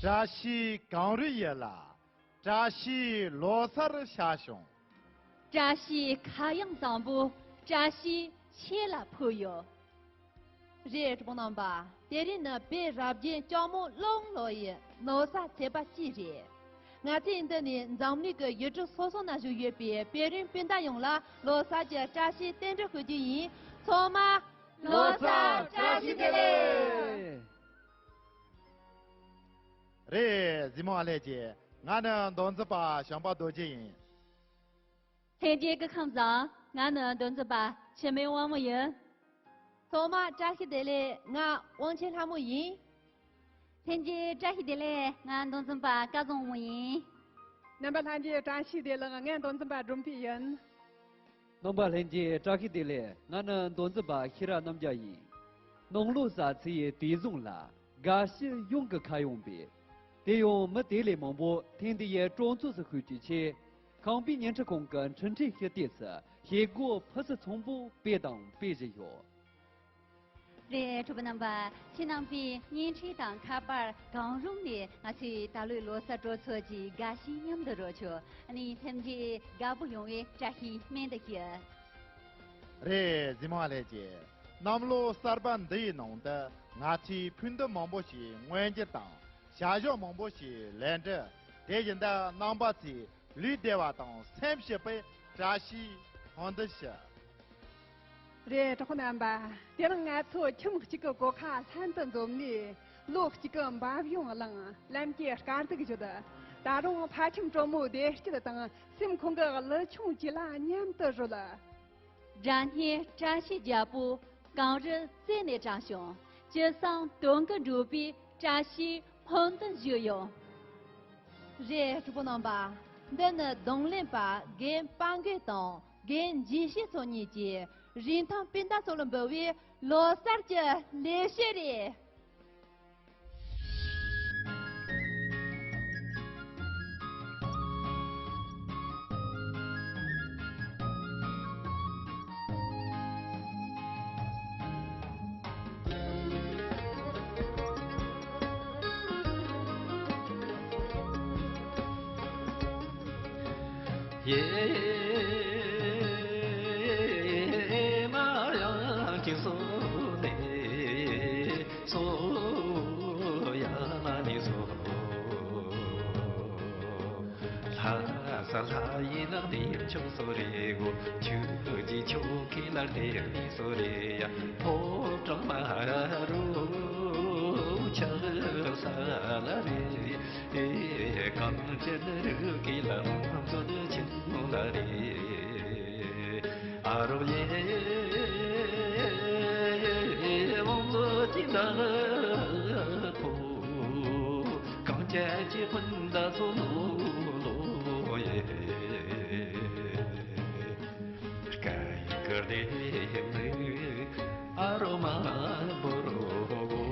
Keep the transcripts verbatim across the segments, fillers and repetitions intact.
བཀྲ་ཤིས་གངས་རི་ཡུལ་ལ་བཀྲ་ཤིས་ལོ་གསར་ཤར་བྱུང་། བཀྲ་ཤིས་ཁ་གཡང་བཟང་པོ་བཀྲ་ཤིས་ཆོས་ལ་ཕུལ་ཡོད། རེད། གྲོགས་པོ་རྣམ་པ། དེ་རིང་ནི་དཔེ་རབ་རྒྱན་ལྕགས་མོ་ཀླུ་ལོ་ཡི་ལོ་གསར་ཚེས་པ་གཅིག་རེད། ང་ཚོས་འདི་ནས་འཛམ་གླིང་གི་ཡུལ་གྲུ་སོ་སོ་ན་བཞུགས་ཡོད་པའི་བོད་རིགས་སྤུན་ཟླ་ཡོངས་ལ་ལོ་གསར་གྱི་བཀྲ་ཤིས་རྟེན་འབྲེལ་ཞུ་རྒྱུ་ཡིན། ཚང་མ་ལོ་གསར་བཀྲ་ཤིས་བདེ་ལེགས། རེད། གཟིགས་མོ་ཨ་ལེ་ཅེ། ང་ནི་མདོ་འཛིན་པ་བྱམས་པ་རྡོ་རྗེ་ཡིན། ལྷན་རྒྱས་སྐུ་ཁམས་བཟང་། ང་ནི་མདོ་འཛིན་པ་འཆི་མེད་དབང་མོ་ཡིན། ཚང་མ་བཀྲ་ཤིས་བདེ་ལེགས། ང་དབང་ཆེན་ལྷ་མོ་ཡིན། ལྷན་རྒྱས་བཀྲ་ཤིས་བདེ་ལེགས། ང་མདོ་འཛིན་པ་སྐལ་བཟང་དབང་མོ་ཡིན། རྣམ་པ་ལྷན་རྒྱས་བཀྲ་ཤིས་བདེ་ལེགས། ང་མདོ་འཛིན་པ་སྒྲོམ་སྤུན་ཡིན། རྣམ་པ་ལྷན་རྒྱས་བཀྲ་ཤིས་བདེ་ལེགས། ང་ནི་མདོ་འཛིན་པ་ཤེས་རབ་རྣམ་རྒྱལ་ཡིན། ནང་ལོ་གསར་ཚེས་ཡི་དུས་བཟང་ལ་དགའ་བྱེད་ཡོངས་ཀྱི་ཁ་གཡོག་པས། དེ་ཡང་མི་དེ་ལས་མང་པོ་ཐེངས་འདི་ཡི་གྲོང་ཚོ་སུ་ཤོད་རྒྱུའི་ཆེད། ཁང་པའི་བརྙན་འཕྲིན་ཁང་གི་འཕྲིན་ཕྲན་ཞུ་དུས་སུ་བྱེད་སྒོ་ཕུན་སུམ་ཚོགས་པོ་སྤེལ་དང་སྤེལ་བཞིན་ཡོད། རེད། གྲོགས་པོ་རྣམ་པ། ཁྱེད་རྣམ་པས་བརྙན་འཕྲིན་དང་ཁ་པར་གང་རུང་ནས་ང་ཚོའི་ད་ལོའི་ལོ་གསར་སྤྲོ་ཚོགས་ཀྱི་དགའ་བྱེད་མཉམ་དུ་རོལ་ཆོག་ཨ་ནི་སེམས་རྒྱུད་དགའ་པོ་ཡོང་བའི་བཀྲ་ཤིས་སྨོན་འདུན་ཞུ། རེད། གཟིགས་མོ་ཨ་ལེ་ཅེ། གནམ་ལོ་གསར་པ་འདི་ཡི་ནང་དུ་ང་ཚོས་ཕུགས་འདུན་མང་པོ་ཞིག་མངོན་འགྱུར་དང་བྱ་གཞག་མང་པོ་ཞིག་ལས་འགྲུབ། དེ་བཞིན་དུ་རྣམ་པ་ཚོས་ལུས་བདེ་བ་དང་སེམས་སྐྱིད་པའི་བཀྲ་ཤིས་སྨོན་འདུན་ཞུ། རེད། གྲོགས་པོ་རྣམ་པ། དེ་རིང་ང་ཚོ་ཁྱིམ་གཅིག་གི་སྒོ་ཁ་ལྷན་དུ་འཛོམས་ནས་ལོ་གཅིག་གི་འབབ་ཡོང་བླངས། ལམ་གྱི་དཀའ་སྡུག་བརྗོད། ད་རུང་ཕ་ཁྱིམ་དྲོན་མོ་བདེ་སྐྱིད་དང་སེམས་ཁོང་གི་ཀླུ་ཆུང་བཅས་ལ་མཉམ་དུ་རོལ། སྒྲ་སྙན་བཀྲ་ཤིས་རྒྱལ་པོ་གངས་རི་རྩེ་ནས་དྲངས་བྱུང་། ཅི་བསམ་དོན་ཀུན་འགྲུབ་པའི་བཀྲ་ཤིས་སྨོན་འདུན་ཞུ་ཡོང་། རེད། གྲོགས་པོ་རྣམ་པ། འདི་ནི་རྡུང་ལེན་པ་རྒན་དཔལ་མགོན་དང་རྒན་འཇིགས་བྱེད་ཚོ་གཉིས་ཀྱིས་རིན་ཐང་སྤུན་ཟླ་ཚོ་ལ་འབུལ་བའི་ལོ་གསར་གྱི་ལེགས་བཤད་རེད། ཡེ་མ་ཡང་ཅི་སོ་ནེ་སོ་ཡ་མ་ནེ་སོ། ལྷ་ས་ལྷ་ཡི་ནགས་དེ་ཕྱོགས་སོ་རེ་གོ། ཆུ་ཀྱི་ཕྱོགས་ཁེ་ལ་དེ་ནི་སོ་རེ་ཡ། ཕོ་བྲང་མ་རུ་ཆགས་ས་ལ་རེ། གངས་ཅན་རི་སྐེད་ལ་མཛོད་ཆེན་མོ་ལ་རེ། ཨ་རོ་ཡེ་བང་མཛོད་ཀྱི་ནགས་ཕོ། གངས་ཅན་གྱི་སྤུན་ཟླ་ཚོ་ལོ་ལོ་ཡེ། སྐད་ཡིག་གི་སྡེ་མི་ཨ་རོ་མ་འབོར་བོ།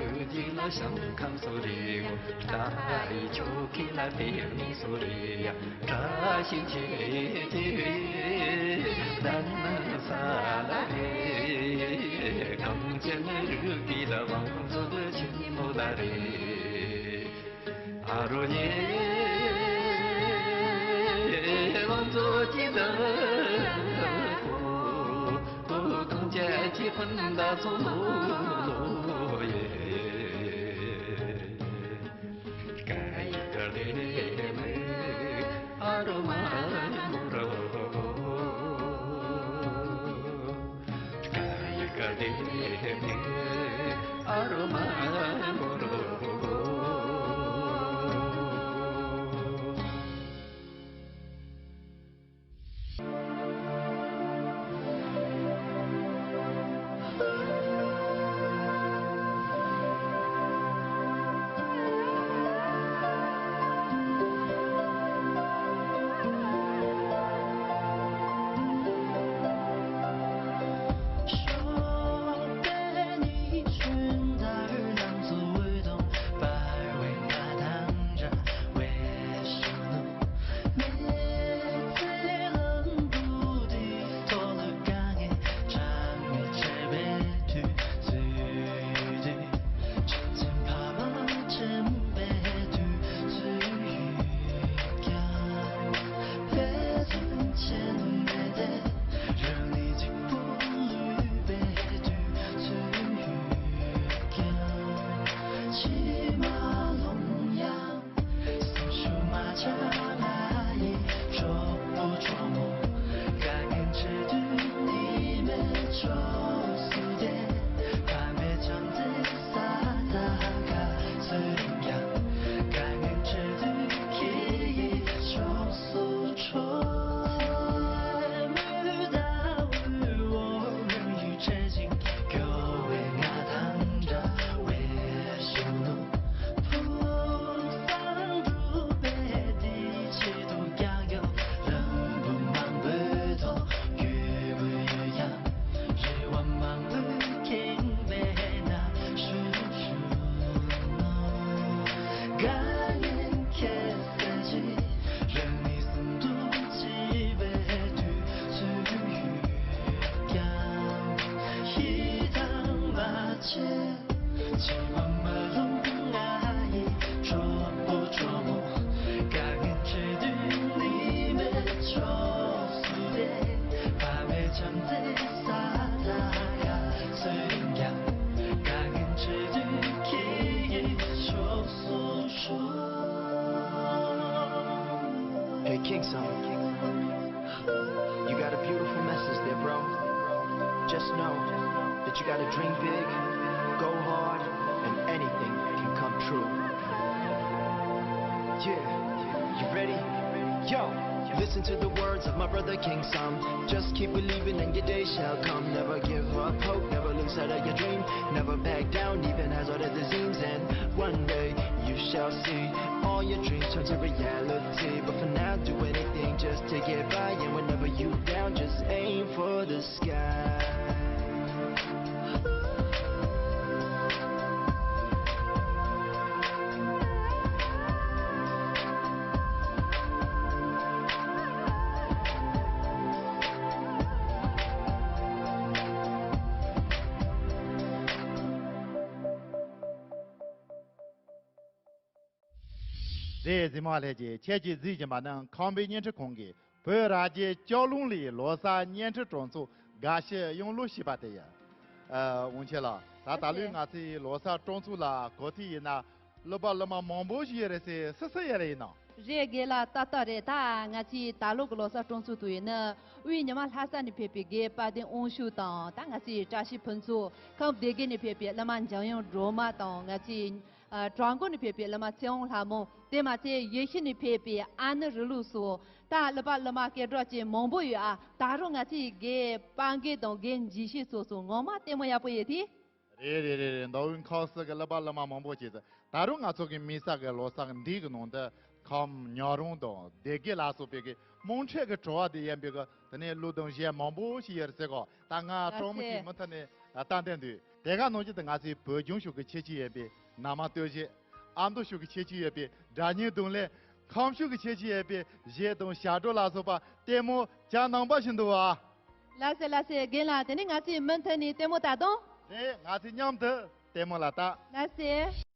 རྒྱུད་ལ་ཞིང་ཁམས་སོ་རེ། ལྟ་བའི་ཆོ་ག་ལ་དེ་ནི་སོ་རེ་ཡ། བཀྲ་ཤིས་ཆེ་ཆེ་ལྡན་ས་ལ་རེ། གངས་ཅན་རིག་པའི་ལ་བང་མཛོད་ཆེན་མོ་ལ་རེ། ཨ་རོ་ཉེ་བང་མཛོད་ཀྱི་བདག་པོ། གངས་ཅན་གྱི་སྤུན་ཟླ་ཚོ་ལོ་ཡེ། ཀ་ཡི་ཀ་ལེ་མེ་ཨ་རོ་མ་མོ་རོ། ཀ་ཡི་ཀ་ལེ་མེ་ཨ་རོ་མ་མོ་རོ། Hey, King Song, you got a beautiful message there, bro. Just know that you gotta dream big, go hard, and anything can come true. Yeah, you ready? Yo, listen to the words of my brother King Sam. Just keep believing and your day shall come. Never give up hope, never lose sight of your dream. Never back down, even as hard as it seems. And one day you shall see all your dreams turn to reality. But for now, do anything just to get by. And whenever you down, just aim for the sky. རེད། གཟིགས་མོ་ལྷན་རྒྱས། ཁྱེད་ཀྱིས་གཟིགས་བཞིན་པ་ནི་ཁམས་པའི་བརྙན་འཕྲིན་ཁང་གིས་བོད་རྭ་རྒྱའི་ལྕགས་ལུང་ལི་ལོ་གསར་བརྙན་འཕྲིན་སྤྲོ་ཚོགས་དགའ་བྱེད་ཡང་ལོ་བྱས་པ་དེ་ཡིན། ཨ། འུན་ཆེ་ལགས། ད་ད་ལོའི་ང་ཚོའི་ལོ་གསར་སྤྲོ་ཚོགས་ལ་གོ་ཐོས་ཡིན་ན་གླུ་པ་གླུ་མ་མང་པོ་ཞིག་ཡོད་རེད་ཟེར། སུ་སུ་ཡོད་རེད་ཡིན་ནམ། རེད། རྒན་ལགས། ཏག་ཏག་རེད། ད་ང་ཚོའི་ད་ལོ་གི་ལོ་གསར་སྤྲོ་ཚོགས་དེ་ཡིན་ན་དབུས་ཉི་མ་ལྷ་ས་ནས་ཕེབས་པའི་རྒན་དཔལ་ལྡན་དབང་ཕྱུག་དང་། ད་ང་ཚོའི་བཀྲ་ཤིས་ཕུན་ཚོགས། ཁམས་སྡེ་དགེ་ནས་ཕེབས་པའི་གླུ་མ་འཇམ་དབྱངས་སྒྲོལ་མ་དང་། ང་ཚོའི་ཨ། བྲག་འགོ་ནས་ཕེབས་པའི་གླུ་མ་ཚེ་དབང་ལྷ་མོ། དེ་མ་ཚད་ཡུལ་ཤུལ་ནས་ཕེབས་པའི་ཨ་ནེ་རི་ལུགས་སོགས། ད་གླུ་པ་གླུ་མ་སྐད་གྲགས་ཅན་མང་པོ་ཡོད་ཨ། ད་རུང་ང་ཚོའི་རྒན་དཔལ་མགོན་དང་རྒན་འཇིགས་བྱེད་སོགས་སོགས་ངོ་མ་ལྟད་མོ་ཡག་པོ་ཡོད་དེ། རེད་རེད་རེད་རེད། མདོ་དབུས་ཁམས་གསུམ་གྱི་གླུ་པ་གླུ་མ་མང་པོ་བྱས་ཙང་། ད་རུང་ང་ཚོ་གི་དམིགས་བསལ་གྱི་ལོ་གསར་འདི་གི་ནང་དུ་ཁམས་ཉག་རོང་དང་སྡེ་དགེ་ལ་སོགས་པའི་གི་ དམངས་ཁྲོད་ཀྱི་བྲོ་བ་དེ་ཡིན་པའི་གི་དེ་ནས་གླུ་དང་གཞས་མང་པོ་ཞིག་ཡོད་རེད་ཟེར་གོ། ད་ང་ལགས་སོ། སྤྲང་མོ་གི་མུ་མཐུད་ནས་ལྟ་བསྡད་འདུག། དེ་ག་ནང་བཞིན་དུ་ང་ཚོའི་བོད་ལྗོངས་ཕྱོགས་ཀྱི་ཁྱད་ཆོས་ཡོད་པའི་ན་མ་སྟོད་གཞས། ཨ་མདོ་ཕྱོགས་ཀྱི་ཁྱད་ཆོས་ཡོད་པའི་སྒྲ་སྙན་རྡུང་ལེན། ཁམས་ཕྱོགས་ཀྱི་ཁྱད་ཆོས་ཡོད་པའི་གཞས་དང་ཞབས་བྲོ་ལ་སོགས་པ་ལྟད་མོ་ཅིག་གནང་པ་ཞིག་འདུག་བ། ལགས་སེ་ལགས་སེ། རྒན་ལགས། དེ་ནས་ང་ཚོས་མུ་མཐུད་ནས་ལྟད་མོ་ལྟ་དང་། རེད། ང་ཚོས་མཉམ་དུ་ལྟད་མོ་ལ་ལྟ། ལགས་སེ།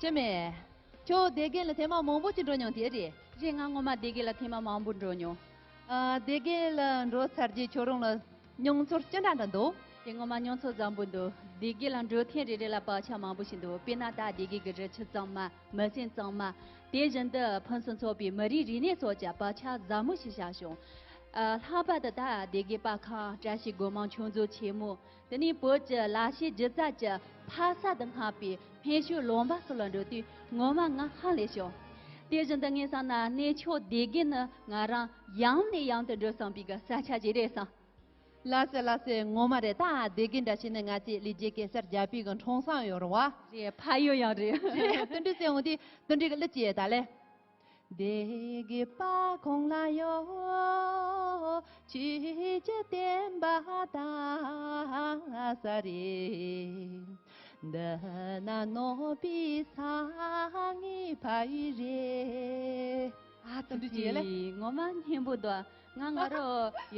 ཅི་མེད། ཁྱོད་སྡེ་དགེ་ལ་ཐེངས་མ་མང་པོ་ཅིག་འགྲོ་མྱོང་དེ་རེད། རེད། ང་ངོ་མ་སྡེ་དགེ་ལ་ཐེངས་མ་མང་པོ་འགྲོ་མྱོང་། ཨ། སྡེ་དགེ་ལ་འགྲོ་ཚར་རྗེས་ཁྱོད་རང་ལ་མྱོང་ཚོར་ཅི་འདྲ་འདྲ་འདུག་དེ་ངོ་མ་མྱོང་ཚོར་བཟང་པོ་འདུག་སྡེ་དགེ་ལ་འགྲོ་ཐེངས་རེ་རེ་ལ་བག་ཆགས་མང་པོ་ཞིག་འདུག་དཔེར་ན་ད་སྡེ་དགེ་གི་རི་ཆུ་གཙང་མ། མི་སེམས་གཙང་མ། དེ་བཞིན་དུ་ཕུན་སུམ་ཚོགས་པའི་མི་རིགས་རིག་གནས་སོགས་ཀྱི་བག་ཆགས་ཟབ་མོ་ཞིག་བཞག་བྱུང་། ཨ། ལྷག་པར་དུ་ད་སྡེ་དགེ་པར་ཁང་། བཀྲ་ཤིས་སྒོ་མང་ཆོས་མཛོད་ཆེན་མོ། དེ་ནས་བོད་ཀྱི་ལ་ཕྱི་སྒྱུ་རྩལ་གྱི་ཕ་ས་དང་སྔགས་པའི་སྨན་ཤོད་ལུང་པ་སོགས་ལ་འགྲོ་དུས་ངོ་མ་ང་ཧ་ལས་བྱུང་། དེ་བཞིན་དུ་ངས་བསམ་ན་གནས་མཆོག་སྡེ་དགེ་ནི་ང་རང་ཡང་ནས་ཡང་དུ་འགྲོ་བསམ་པའི་གི་ས་ཆ་ཞིག་རེད་བསམ། ལགས་སོ་ལགས་སོ། ངོ་མ་རེད། ད་སྡེ་དགེ་འདྲ་བྱས་ནས་ང་ཚོས་ལས་རྒྱུ་གེ་སར་རྒྱལ་པོའི་གི་འཁྲུངས་ས་ཡོད་རེད་བ། རེད། ཕ་ཡུལ་ཡང་རེད། རེད། དེ་འདྲ་ཟེར་འོང་དུས་དེ་འདྲའི་གི་གླུ་ཅིག་ཡོད་ད་ལེ། སྡེ་དགེ་པ་ཁོང་ལ་ཡོད། ཆོས་ཀྱི་བསྟན་པ་དར་ས་རེད། འདི་ན་ནོར་བུའི་ས་ངའི་ཕ་ཡུལ་རེད། ཨ། དེ་འདྲ་ཅིག་ལེ། ངོ་མ་སྙན་པོ་འདུག་ང་ང་རོ་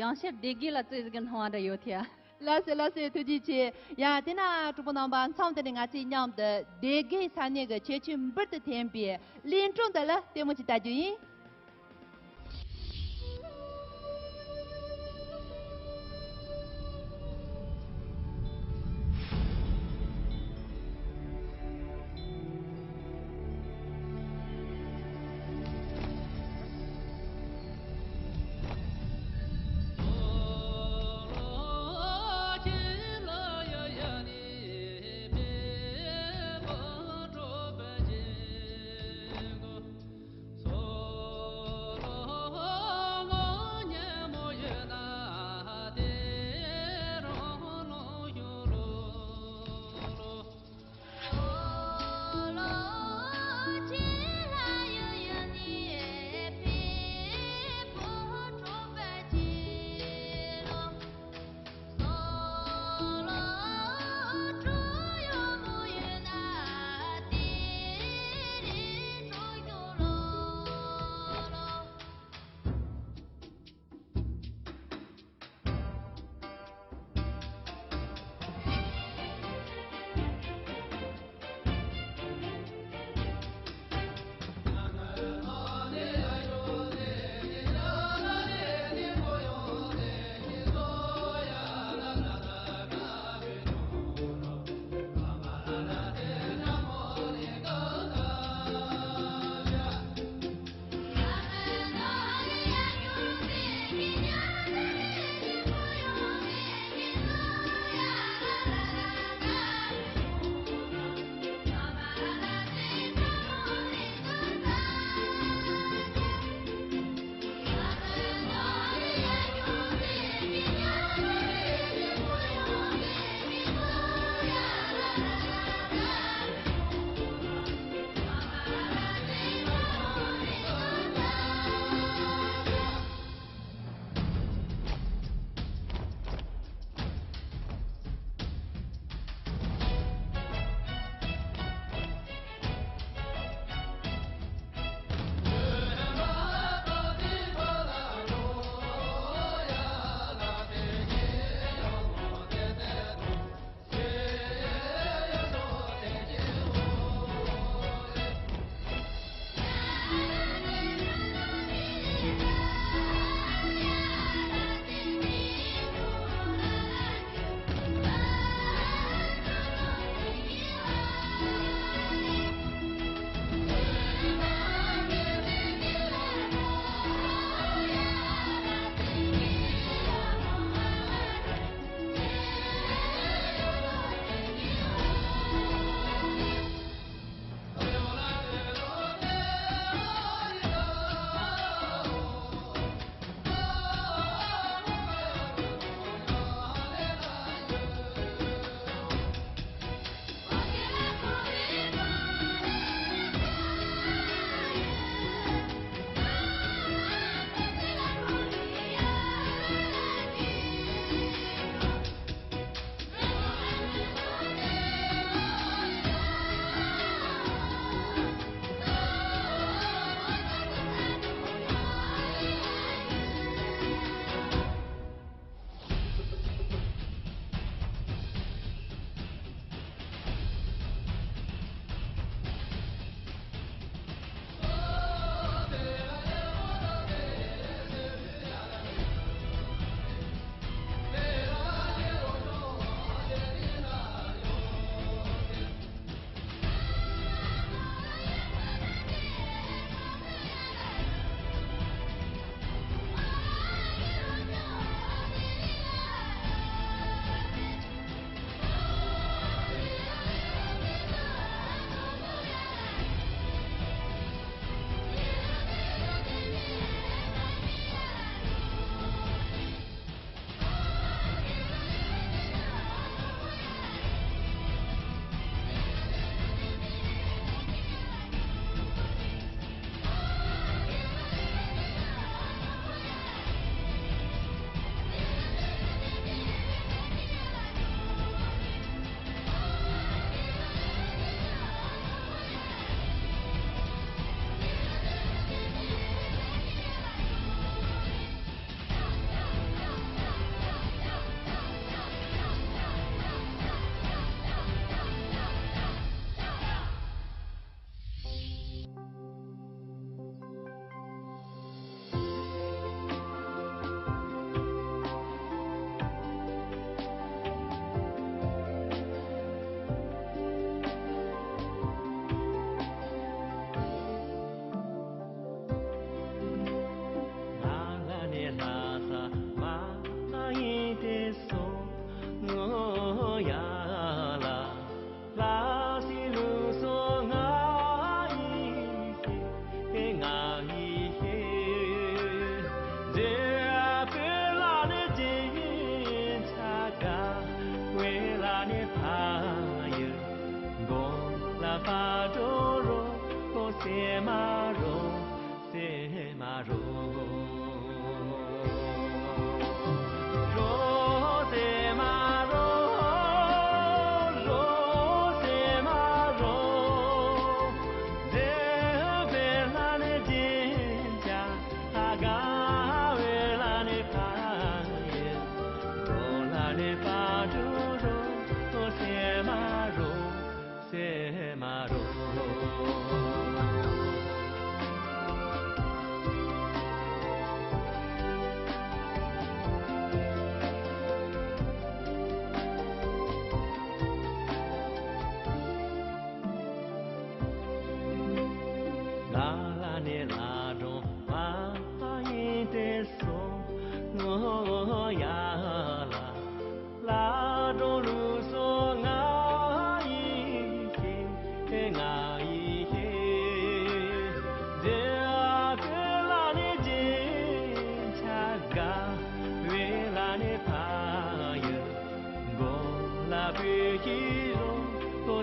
ཡང་ཕྱིར་སྡེ་དགེ་ལ་རྩེ་ཟིག་གི་སྣང་བ་འདྲ་ཡོད་ཐལ། ལགས་སོ་ལགས་སོ། ཐུགས་རྗེ་ཆེ། ཡ། དེ་ན་གྲོགས་པོ་རྣམ་པ། མཚམས་འདི་ནས་ང་ཚོས་མཉམ་དུ་སྡེ་དགེ་ས་གནས་ཀྱི་ཁྱད་ཆོས་འབུར་དུ་ཐོན་པའི་གླིང་སྒྲུང་འདི་ལ་ལྟད་མོ་ཅིག་ལྟ་རྒྱུ་ཡིན།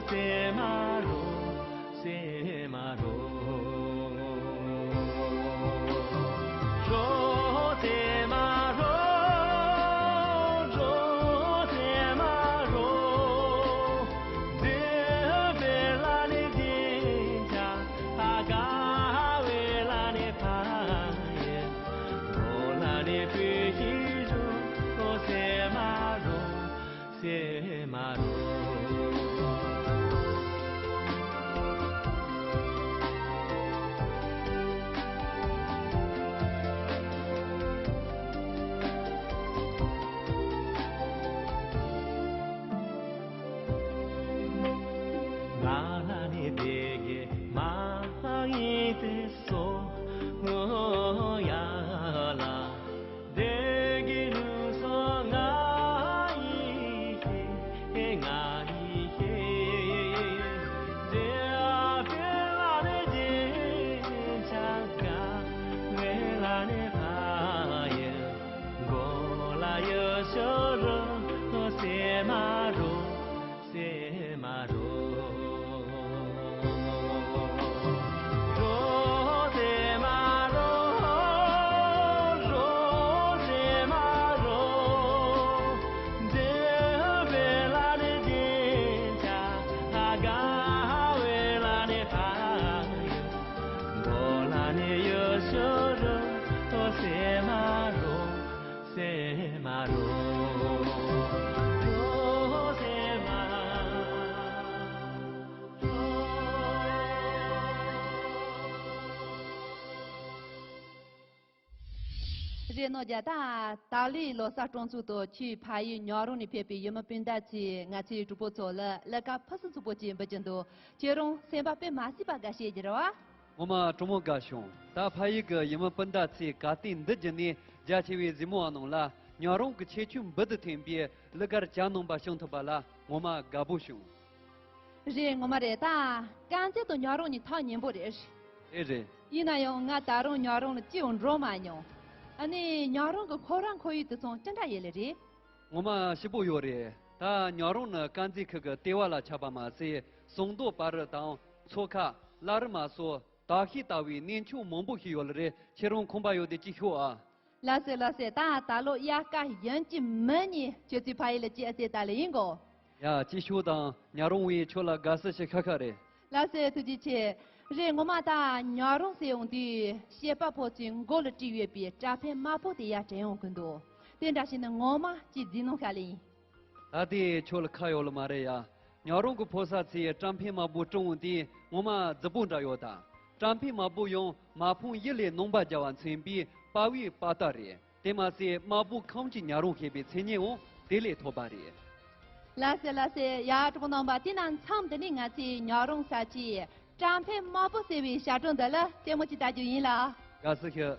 སེམས་མ་རུང་། སེམས་མ་རུང་། རོ་སེམས་མ་རུང་། རོ་སེམས་མ་རུང་། འདུན་པའི་ལ་ནི་འཛིན་བྱ། དགའ་བའི་ལ་ནི་ཕ་ཡུལ། མོ་ལ་ནི་བུ་ཡི་རུ། རོ་སེམས་མ་རུང་། སེམས་མ་རུང་། ང་ལ་ནི་བདེ་གི་མ་ཡིན་ཏེ་སོ་ངོ་ཡ་ལ། དེ་གི་ལུགས་སོ་ང་ཡི་ཧེ། ང་ཡི་ཧེ། དེ་ཨ་བེ་ལ་ནི་ཇེ་ཆ་ག་མེ་ལ་ནི་ཕ་ཡེ། གོ་ལ་ཡོ་ཤོ་རོ་སེམས་མ་རུང་། སེམས་མ་རུང་། རོ་སེམས་མ་རུང་། རོ་སེམས་མ་རུང་། འདུན་པའི་ལ་ནི་འཛིན་བྱ། དགའ་བའི་ལ་ནི་ཕ་ཡུལ། མོ་ལ་ནི་ཡོ་ཤོ་རོ། རོ་སེམས་མ་རུང་། སེམས་མ་རུང་། རོ་སེམས་མ་རུང་། རེད་ནོ་རྒྱ། ད་ད་ལོའི་ལོ་གསར་སྤྲོ་ཚོགས་ཐོག་ཁྱོའི་ཕ་ཡུལ་ཉག་རོང་ནས་ཕེབས་པའི་ཡུལ་མི་སྤུན་ཟླ་ཚོས་ང་ཚོའི་གྲོགས་པོ་ཚོ་ལ་ལས་ཀ་ཕུན་སུམ་ཚོགས་པོ་ཅིག་འབུལ་གྱི་འདུག་ཁྱེད་རང་སེམས་པ་དཔེ་མ་སྲིད་པ་དགའ་ཤོས་ཀྱི་རེད་བ། ངོ་མ་གྲོགས་མོ་དགའ་བྱུང་། ད་ཕ་ཡུལ་གྱི་ཡུལ་མི་སྤུན་ཟླ་ཚོས་ག་སྟེང་འདི་བརྒྱུད་ནས་རྒྱ་ཆེ་བའི་གཟིགས་མོ་བ་ནང་ལ་ཉག་རོང་གི་ཁྱད་ཆོས་འབུར་དུ་ཐོན་པའི་གླུ་གར་གྱ་ནོམ་པ་བྱུང་ཐུབ་པ་ལ་ངོ་མ་དགའ་པོ་བྱུང་། རེད། ངོ་མ་རེད། ད་དཀར་མཛེས་དང་ཉག་རོང་གཉིས་ཐག་ཉེ་པོ་རེད། རེད་རེད། ཡིན་ན་ཡང་ང་ད་རུང་ཉག་རོང་ལ་ཅི་ཡང་འགྲོ་མ་མྱོང་། ཨ་ནི་ཉག་རོང་གི་ཁོ་རང་ཁོར་ཡུག་དེ་ཚོ་ཅི་འདྲ་ཡོད་ལེ་རེད། ངོ་མ་ཞིབ་པོ་ཡོད་རེད། ད་ཉག་རོང་ནི་དཀར་མཛེས་ཁུལ་གྱི་ལྟེ་བ་ལ་ཆགས་པ་མ་ཟད། ཟངས་མདོག་བལ་རི་དང་མཚོ་ཁ། བླ་རི་མ་སོགས་དག་ཤེས་ལྟ་བུའི་གནས་མཆོག་མང་པོ་ཞིག་ཡོད་ལེ་རེད། ཁྱེད་རང་ཁོམ་པ་ཡོད་དེ་ཅིག་ཤོག་ཨ། ལགས་སེ་ལགས་སེ། ད་ད་ལོ་དབྱར་ཁ་ཡིན་གཅིག་མིན་གཉིས་ཁྱེད་ཚོའི་ཕ་ཡུལ་ལ་སྐྱེལ་ཨ་ཟེར་ད་ལེ་ཡིན་གོ། ཡ་ཅིག་ཤོག་དང་ཉག་རོང་བས་ཁྱོད་ལ་དགའ་བསུ་ཞིག་ཤ་ཁ་རེད། ལགས་སེ་ཐུགས་རྗེ་ཆེ། རེད། ངོ་མ་ད་ཉག་རོང་ཟེར་ཡོང་དུས་བཤད་པ་པོ་ཚོའི་མགོ་ལ་བྲིས་ཡོད་པའི་ཀྲ་ཕན་དམར་པོ་དེ་ཡར་དྲན་ཡོང་གི་འདུག་དེ་འདྲ་བྱས་ན་ངོ་མ་ཅིག་བརྫིས་ནོ་ཤ་ལེ་ཡིན། ད་དེ་ཁྱོད་ལ་ཁ་ཡོད་ལ་མ་རེད་ཡ། ཉག་རོང་གི་ཕོ་གསར་ཚོས་ཀྲམ་ཕན་དམར་པོ་སྤྲོ་འོང་དེ་ངོ་མ་རྫིག་པོ་འདྲ་ཡོད་ད། ཀྲམ་ཕན་དམར་པོ་ཡང་དམར་ཕུང་ཡུལ་ལས་ནང་པ་རྒྱལ་བ་མཚོན་པའི་དཔའ་བོའི་དཔའ་རྟགས་རེད། དེ་མ་ཟད་དམར་པོ་ཁམས་ཀྱི་ཉག་རོང་ཞེས་པའི་མཚན་སྙན་འོང་དེ་ལས་ཐོབ་པ་རེད། ལགས་སེ་ལགས་སེ། ཡ་གྲོགས་རྣམ་པ། དེ་ན་མཚམས་འདི་ནས་ང་ཚོའི་ཉག་རོང་ས་ཆའི་ཀྲམ་ཕན་དམར་པོ་ཟེར་བའི་བྱ་སྒྲོ་འདི་ལ་ལྟད་མོ་ཅིག་ལྟ་རྒྱུ་ཡིན་ལ། དགའ་བསུ་ཞུ།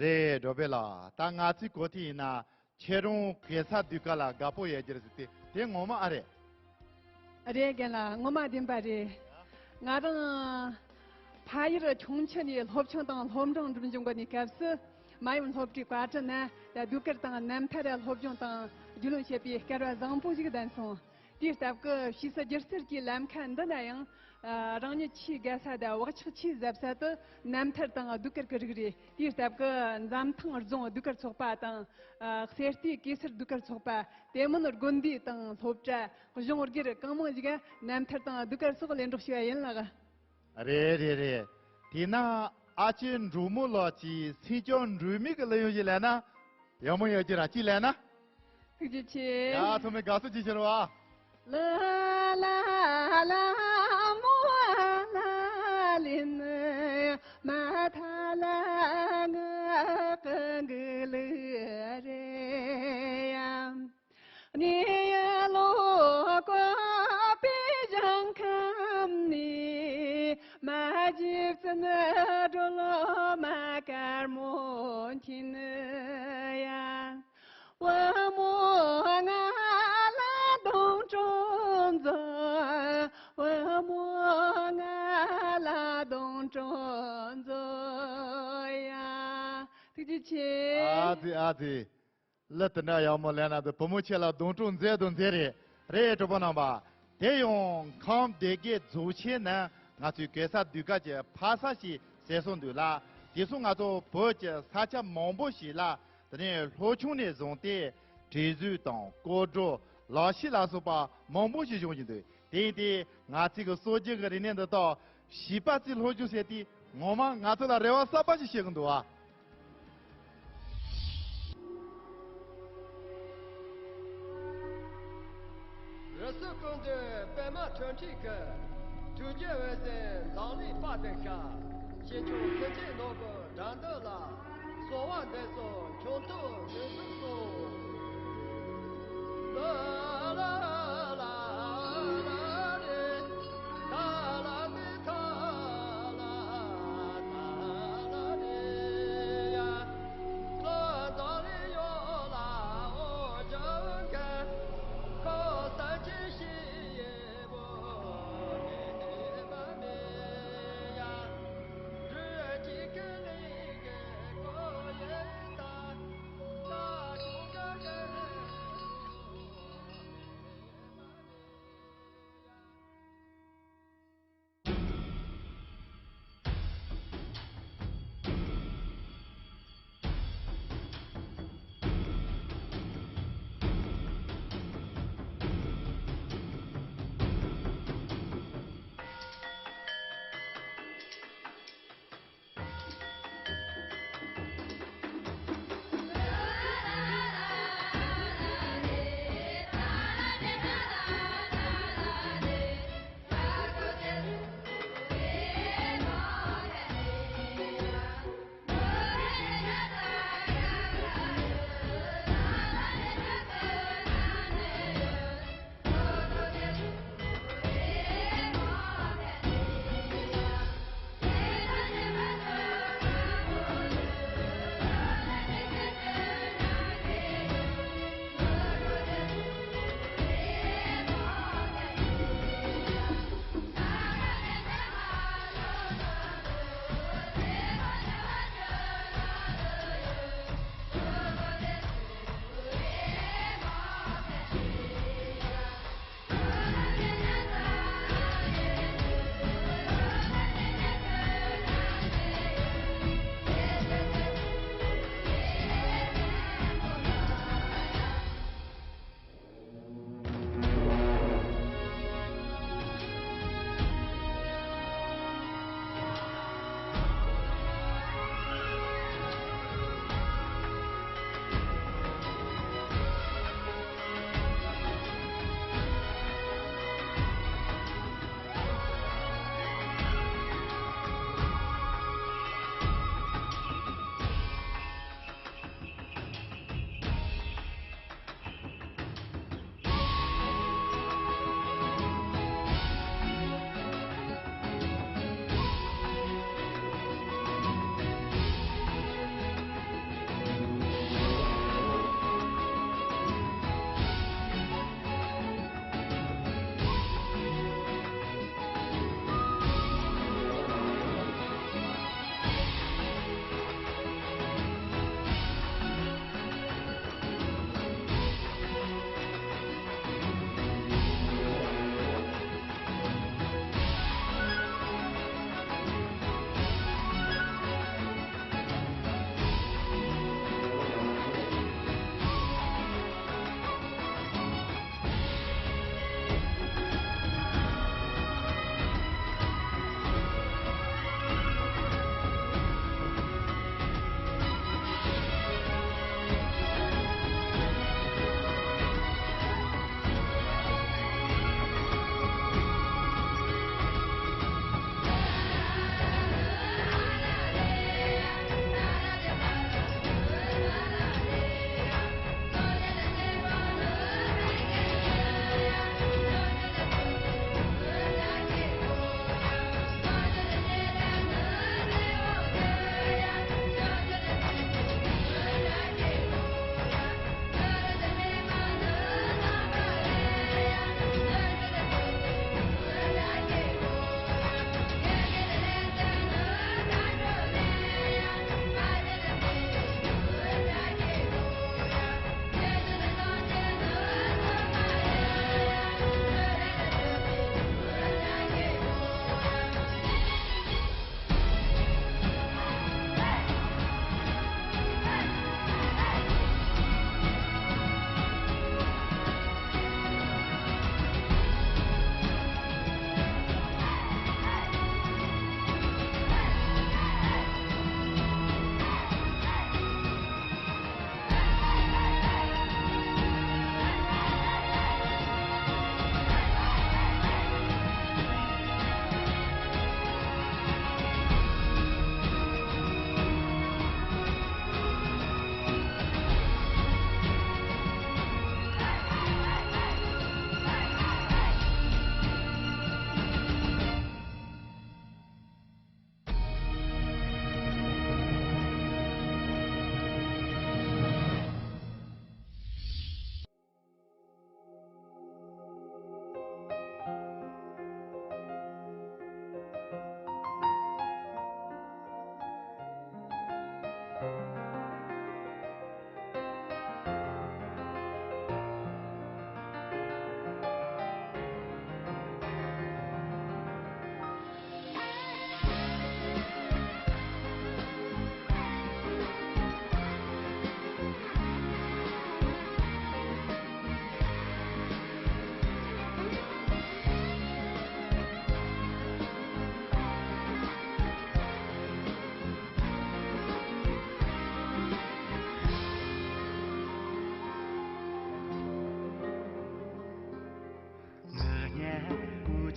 རེད། འགྲོ་བས་ལ། ད་ང་ཚོའི་གོ་ཐི་ཡིན་ན་ཁྱེད་རང་གེ་སར་ཟློས་གར་ལ་དགའ་པོ་ཡོད་རྒྱུ་རེད་ཟེར་ཏེ་དེ་ངོ་མ་ཨ་རེད། རེད་རྒན་ལགས། ངོ་མ་བདེན་པ་རེད། ང་རང་ཕ་ཡུལ་ཁྱུང་མཆུ་ནས་སློབ་ཆུང་དང་སློབ་འབྲིང་འགྲིམ་འབྱུང་གི་གནས་སྐབས་སུ་མ་ཡུམ་སློབ་གྲྭའི་བཀའ་དྲིན་ནས་ད་ཟློས་གར་དང་རྣམ་ཐར་སློབ་སྦྱོང་དང་རྒྱུས་ལོན་བྱེད་པའི་སྐལ་བ་བཟང་པོ་ཞིག་ལྡན་སོང་། དེའི་སྟབས་ཀྱིས་ཕྱིས་སུ་སྒྱུ་རྩལ་གྱི་ལམ་ཁ་འདི་ན་ཡང་ཨ་རང་ཉིད་ཆེས་དགའ་ས་དང་བག་ཆགས་ཆེས་གཟབ་ས་དེ་རྣམ་ཐར་དང་ཟློས་གར་གྱི་རིགས་རེད། དེའི་སྟབས་ཀྱིས་འཛམ་ཐང་རྫོང་ཟློས་གར་ཚོགས་པ་དང་ཨ་གསེར་རྟའི་གེ་སར་ཟློས་གར་ཚོགས་པ། དེ་མིན་དགོན་སྡེ་དང་སློབ་གྲྭ་གཞུང་སྒེར་གང་མང་ཞིག་རྣམ་ཐར་དང་ཟློས་གར་སོགས་ལེན་གྲོགས་ཞུ་བ་ཡིན་ལགས། རེད་རེད་རེད། དེས་ན་ཨ་ཅེ་འབྲུག་མོ་ལགས་ཀྱིས་སེང་ལྕམ་སྒྲོལ་མའི་གི་གླུ་དབྱངས་ཞིག་ལེན་ན་ཡག་མོ་ཡོད་ཀྱི་ར། ཅིག་ལེན་ན། ཐུགས་རྗེ་ཆེ། ཡ་ཐོག་མའི་དགའ་བསུ་ཅིག་ཞུ་རོགས་ཨ། ལ་ལ་ལ་མོ་ལ་ལིན་མ་ཐ་ལ་ང་ཀ་གི་ལི་རེ་ཡ། ནི་ཡ་ལོ་ཀོ་པི་ཇང་ཁམ་ནི་མ་ཇིབ་ཙི་ན་གྲོ་ལོ་མ་ཀར་མོ་ཁྱི་ནི་ཡ། བུ་མོ་ང་ལ་སྡོང་གྲོགས་མཛོད། བུ་མོ་ང་ལ་སྡོང་གྲོགས་མཛོད་ཡ། ཐུགས་རྗེ་ཆེ། ཨ་ཙི་ཨ་ཙི། གླུ་དེ་འདྲ་ཡག་མོ་ལེན་ན་འདུག་བུ་མོ་ཁྱེད་ལ་སྡོང་གྲོགས་མཛད་དང་མཛད་རེད། རེད། གྲོགས་པོ་རྣམ་པ། དེ་ཡང་ཁམས་སྡེ་དགེ་རྫོང་ཆེན་ནང་ང་ཚོའི་གེ་སར་ཟློས་གར་གྱི་ཕ་ས་ཞིག་ཟེར་སྲོལ་འདུག་ལ། དེ་སོང་ང་ཚོ་བོད་ཀྱི་ས་ཆ་མང་པོ་ཞིག་ལ་དེ་ནས་སློབ་ཆུང་ནས་བཟུང་སྟེ་བྲིས་གཟུགས་དང་སྐོར་བྲོ་ལག་ཤེས་ལ་སོགས་པ་མང་པོ་ཞིག་སྦྱོང་བཞིན་འདུག་དེ་ཡིན་ཏེ་ང་ཚོའི་གི་སྲོལ་རྒྱུན་གྱི་རིག་གནས་འདི་དག་བྱིས་པ་ཚོས་སློབ་སྦྱོང་བྱས་ཏེ་ངོ་མ་ང་ཚོ་ལ་རེ་བ་གསར་པ་ཞིག་བྱེད་ཀྱི་འདུག་ཨ། རི་སུལ་ཀུན་འདུས་པདྨ་འཕྲུལ་འཁྲིགས་ཀྱི། ཐུགས་རྗེ་འོད་ཟེར་འཛམ་གླིང་དཔག་ཏུ་ཁ། ཞིང་སྐྱོང་སེམས་ཅན་ནོར་བུ་དགྲ་འདུལ་ལ། གསོལ་བ་འདེབས་སོ་འཁྱོངས་ཐུབ་ནུས་གསུམ་སོགས།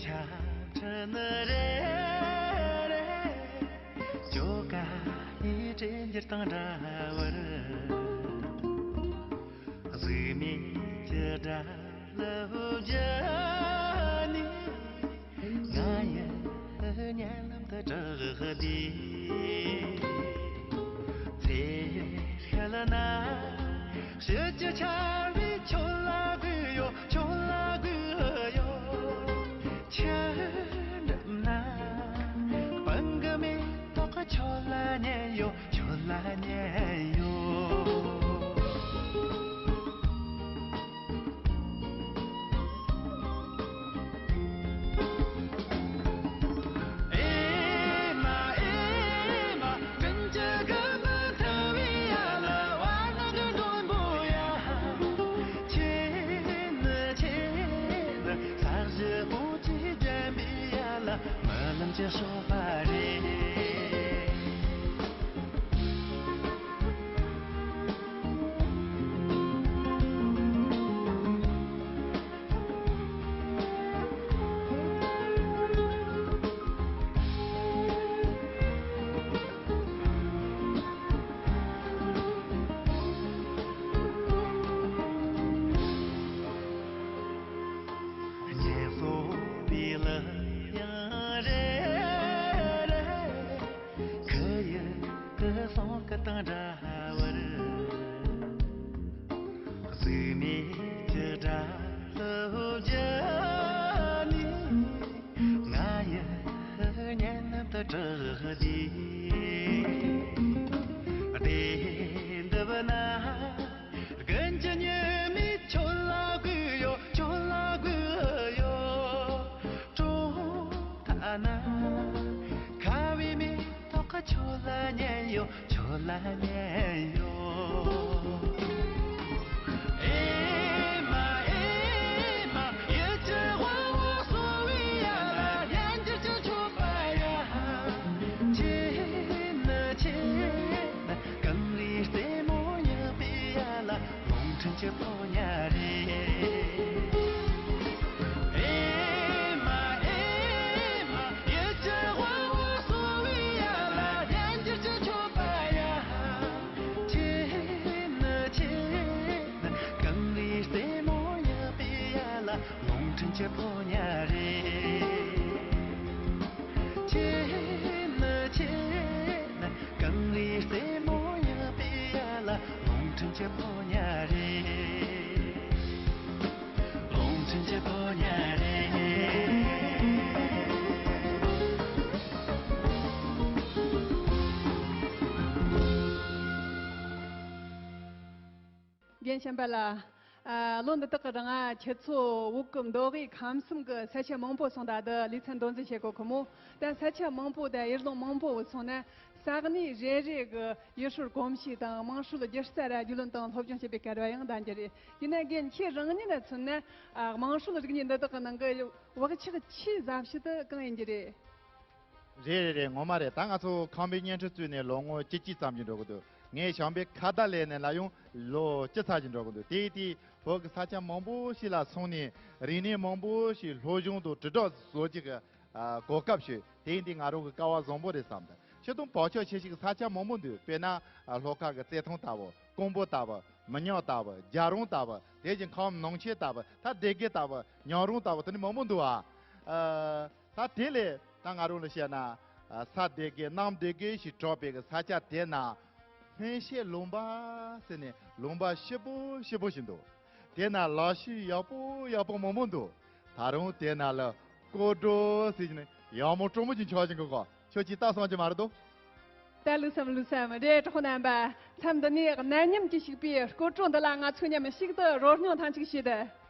ཆ་ཁྲི་ནི་རེ་རེ། ཅོ་ཀ་ནི་དྲིན་འགྱུར་དང་འདྲ་བར། གཟུགས་མེད་ཀྱི་དགྲ་ལ་བརྒྱུད་ནས། ང་ཡི་སྙན་ལམ་དུ་བསྒྲགས་ཏེ། ཚེ་ཤུལ་ན་ཕྱི་ཀྱི་ཆར་པས་ཁྱོད་ལ་གུས་ཡོད། ཁྱོད་ལ་གུས་ཡོད། ཆུ་འགྲམ་ན་སྤང་གི་མེ་ཏོག་ཁྱོད་ལ་ཉན་ཡོད། ཁྱོད་ལ་ཉན་ཡོད། ཨེ་མ་ཨེ་མ། སྤྲིན་གྱི་རྒྱལ་མོ་ཐུ་བའི་ཡ་ལ། བར་སྣང་གི་མགྲོན་པོ་ཡ། ཁྱེད་ནི་ཁྱེད་ནི་ས་གཞི་སྤོ་ཆུའི་རྒྱན་པའི་ཡ་ལ། རྨི་ལམ་གྱི་སོ་པ་རེད། ཉེ་སོ་པའི་ལ་ཡང་རེ་རེ། ཁུ་ཡི་ཁུ་སོང་ཁུ་དང་འདྲ་བར། གཟུགས་མེད་ཀྱི་དགྲ་ལ་བརྒྱུད་ནས། ང་ཡི་སྙན་ལམ་དུ་བསྒྲགས་ཏེ། བདེ་འདབས་ན་དགུན་གྱི་ཉི་མས་ཁྱོད་ལ་གུས་ཡོད། ཁྱོད་ལ་གུས་ཡོད། གྲོང་ཁྱེར་ན་ཁ་བའི་མེ་ཏོག་ཁྱོད་ལ་ཉན་ཡོད། ཁྱོད་ལ་ཉན་ཡོད། ཨེ་མ་ཨེ་མ། ཡུལ་གྱི་དབང་བོ་གསོ་བའི་ཡ་ལ། ཉིན་འགྱུར་གྱི་མཆོད་པ་ཡ། ཁྱེད་ནི་ཁྱེད་ནི་གངས་རིའི་རྩེ་མོ་ཡངས་པའི་ཡ་ལ། རླུང་འཕྲིན་གྱི་ཕོ་ཉ་རེད། ཨེ་མ་ཨེ་མ། ཡུལ་གྱི་དབང་བོ་གསོ་བའི་ཡ་ལ། ཉིན་འགྱུར་གྱི་མཆོད་པ་ཡ། ཁྱེད་ནི་ཁྱེད་ནི་གངས་རིའི་རྩེ་མོ་ཡངས་པའི་ཡ་ལ། རླུང་འཕྲིན་གྱི་ཕོ་ཉ་རེད། ཁྱེད་ནི་ཁྱེད་ནི་གངས་རིའི་རྩེ་མོ་ཡངས་པའི་ཡ་ལ། རླུང་འཕྲིན་གྱི་ཕོ་ཉ་རེད། རླུང་འཕྲིན་གྱི་ཕོ་ཉ་རེད། རྒན་བྱམས་པ་ལགས། ཨ། ལོ་འདི་དག་གི་རིང་ང་ཁྱེད་ཚོ་བོད་ཀྱི་མདོ་དབུས་ཁམས་གསུམ་གྱི་ས་ཆ་མང་པོ་སོང་། ད་དུང་ལེ་ཚན་མདོ་འཛིན་བྱེད་གོ་ཁོ་མོ། ད་ས་ཆ་མང་པོ་དང་ཡུལ་ལུང་མང་པོ་བུད་སོང་ན། ས་གནས་རེ་རེ་གི་ཡུལ་སྲོལ་གོམས་གཤིས་དང་དམངས་སྲོལ་སྒྱུ་རྩལ་ར་རྒྱུས་ལོན་དང་སློབ་སྦྱོང་བྱེད་པའི་སྐལ་བ་ཡང་ལྡན་རྒྱུ་རེད། ཡིན་ན་རྒན་ཁྱེད་རང་ཉིད་ལ་མཚོན་ན། ཨ། དམངས་སྲོལ་རིག་གནས་འདི་དག་གི་ནང་གི་བག་ཆགས་ཆེས་ཟབ་ཤོས་དེ་གང་ཡིན་རྒྱུ་རེད། རེད་རེད་རེད། ངོ་མ་རེད། ད་ང་ཚོ་ཁམས་པའི་བརྙན་འཕྲིན་བཙུགས་ནས་ལོ་ངོ་བཅུ་གཅིག་ཙམ་ཞིག་འགྲོ་གི་འདུག་ངས་བྱམས་པའི་ཁ་བརྡ་ལས་ནས་ལ་ཡང་ལོ་བཅུ་ཙམ་ཞིག་འགྲོ་གི་འདུག་དེའི་དུས་བོད་ཀྱི་ས་ཆ་མང་པོ་ཞིག་ལ་སོང་ནས་རིག་གནས་མང་པོ་ཞིག་སློབ་སྦྱོང་དང་དྲིལ་བསྒྲགས་བཟོ་རྒྱུ་གི། ཨ། གོ་སྐབས་ཞིག་དེ་ཡིན་དུས་ང་རང་གི་སྐལ་བ་བཟང་པོ་རེད་བསམ་འདུག་སྤྱིར་བཏང་བག་ཆགས་ཆེ་ཤོས་ཀྱི་ས་ཆ་མང་པོ་འདུག་དཔེར་ན། ཨ། ལྷོ་ཁ་གི་རྩེ་ཐང་ལྟ་བུ། ཀོང་པོ་ལྟ་བུ། མི་ཉག་ལྟ་བུ། རྒྱལ་རོང་ལྟ་བུ། དེ་བཞིན་ཁམས་ནང་ཆེན་ལྟ་བུ། ད་སྡེ་དགེ་ལྟ་བུ། ཉང་རོང་ལྟ་བུ། དེ་ནི་མང་པོ་འདུག་ཨ། ཨ། ད་དེ་ལས་ད་ང་རང་ལ་བཤད་ན། ཨ། ས་སྡེ་དགེ་གནམ་སྡེ་དགེ་ཞེས་གྲགས་པའི་གི་ས་ཆ་དེ་ན། སྨན་ཤེད་ལུང་པ་ཟེར་ནས་ལུང་པ་ཞིབ་པོ་ཞིབ་པོ་ཞིག་འདུག་དེ་ན་ལག་ཤེས་ཡག་པོ་ཡག་པོ་མང་པོ་འདུག་ད་རུང་དེ་ན་ལ་སྐོར་བྲོ་ཟེར་ནས་ཡག་མོ་སྤྲོ་མོ་ཅིག་འཆར་བཞིན་གི་གོ། ཁྱོད་ཀྱིས་ལྟ་སོང་གི་མ་རེད་དོ། ད་ལུགས་སམ་ལུགས་སམ་རེད། གྲོགས་རྣམ་པ། མཚམས་འདི་ནས་གནད་ཉམས་ཀྱིས་ཕྱུག་པའི་སྐོར་བྲོ་འདི་ལ་ང་ཚོ་མཉམ་ཞིག་ཏུ་རོལ་མྱོང་ཐེངས་གཅིག་བྱེད་དེ།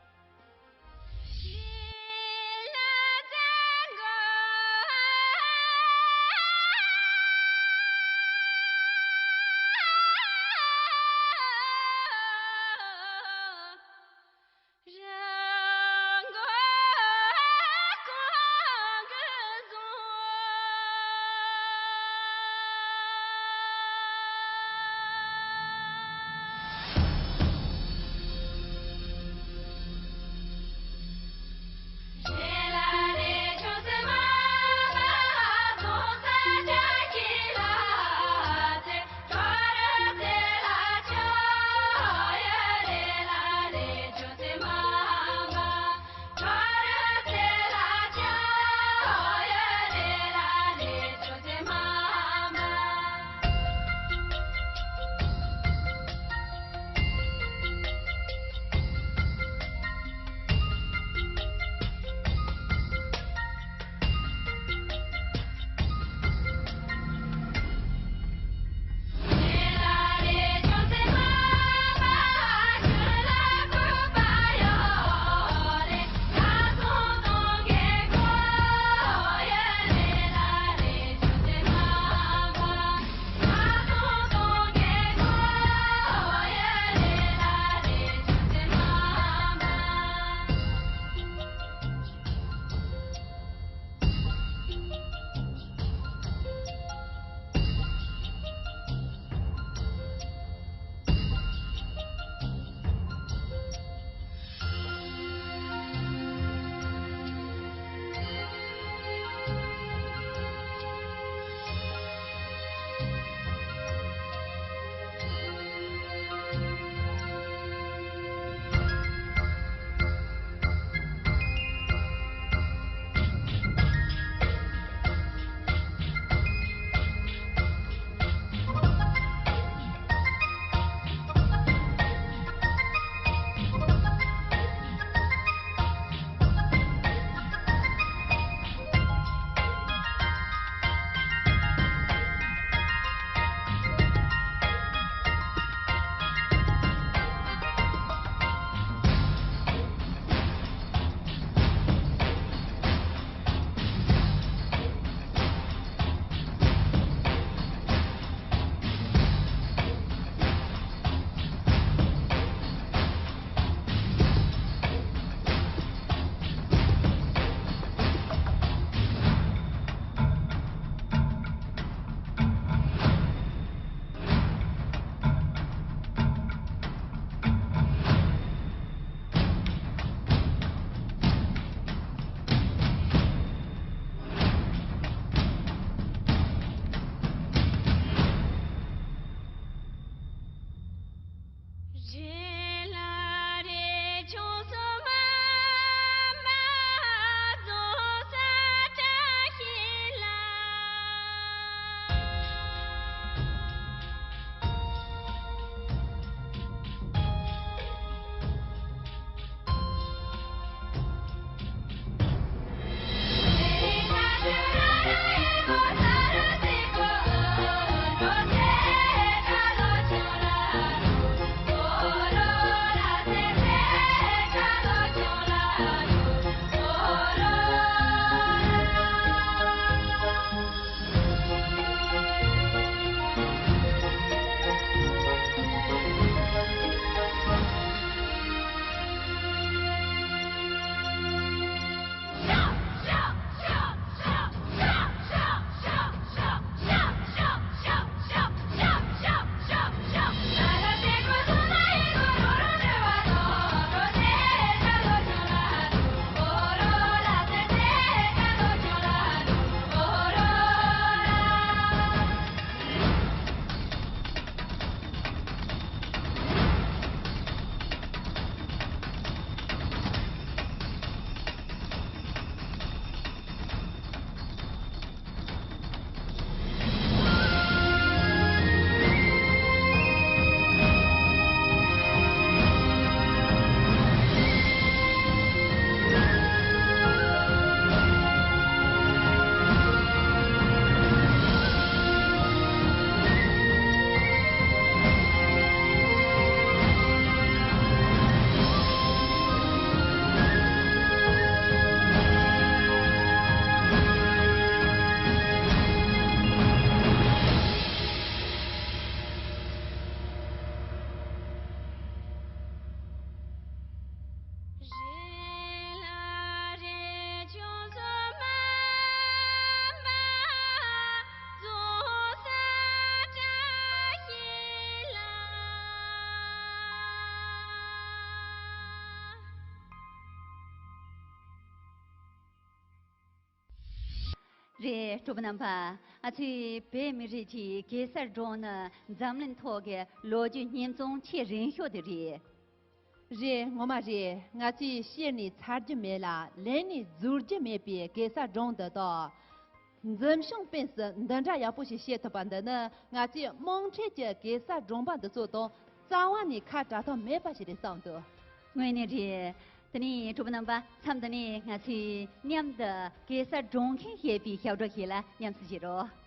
རེད། གྲོགས་པོ་རྣམ་པ། ང་ཚོའི་བོད་མི་རིགས་ཀྱི་གེ་སར་སྒྲུང་ནི་འཛམ་གླིང་ཐོག་གི་ལོ་རྒྱུས་རྙེད་འཛོམས་ཆེས་རིང་ཤོས་དེ་རེད། རེད། ངོ་མ་རེད། ང་ཚོས་བཤད་ནས་ཚར་རྒྱུ་མེད་ལ་ལེན་ནས་རྫོགས་རྒྱུ་མེད་པའི་གེ་སར་སྒྲུང་འདི་དག། འཛིན་བྱང་སྤེན་སྲིད་འདི་འདྲ་ཡག་པོ་ཞིག་བཤད་ཐུབ་པ་འདི་ནི་ང་ཚོའི་དམངས་ཁྲོད་ཀྱི་གེ་སར་སྒྲུང་པ་འདི་ཚོ་དང་རྩ་བ་ནས་ཁ་བྲལ་ཐབས་མེད་པ་ཞིག་རེད་བསམ་འདུག། དངོས་གནས་རེད། དེ་ནས་གྲོགས་པོ་རྣམ་པ། མཚམས་འདི་ནས་ང་ཚོས་མཉམ་དུ་གེ་སར་སྒྲུང་མཁན་ཞེས་པའི་ཞབས་བྲོ་ཞིག་ལ་མཉམ་དུ་གཟིགས་རོགས།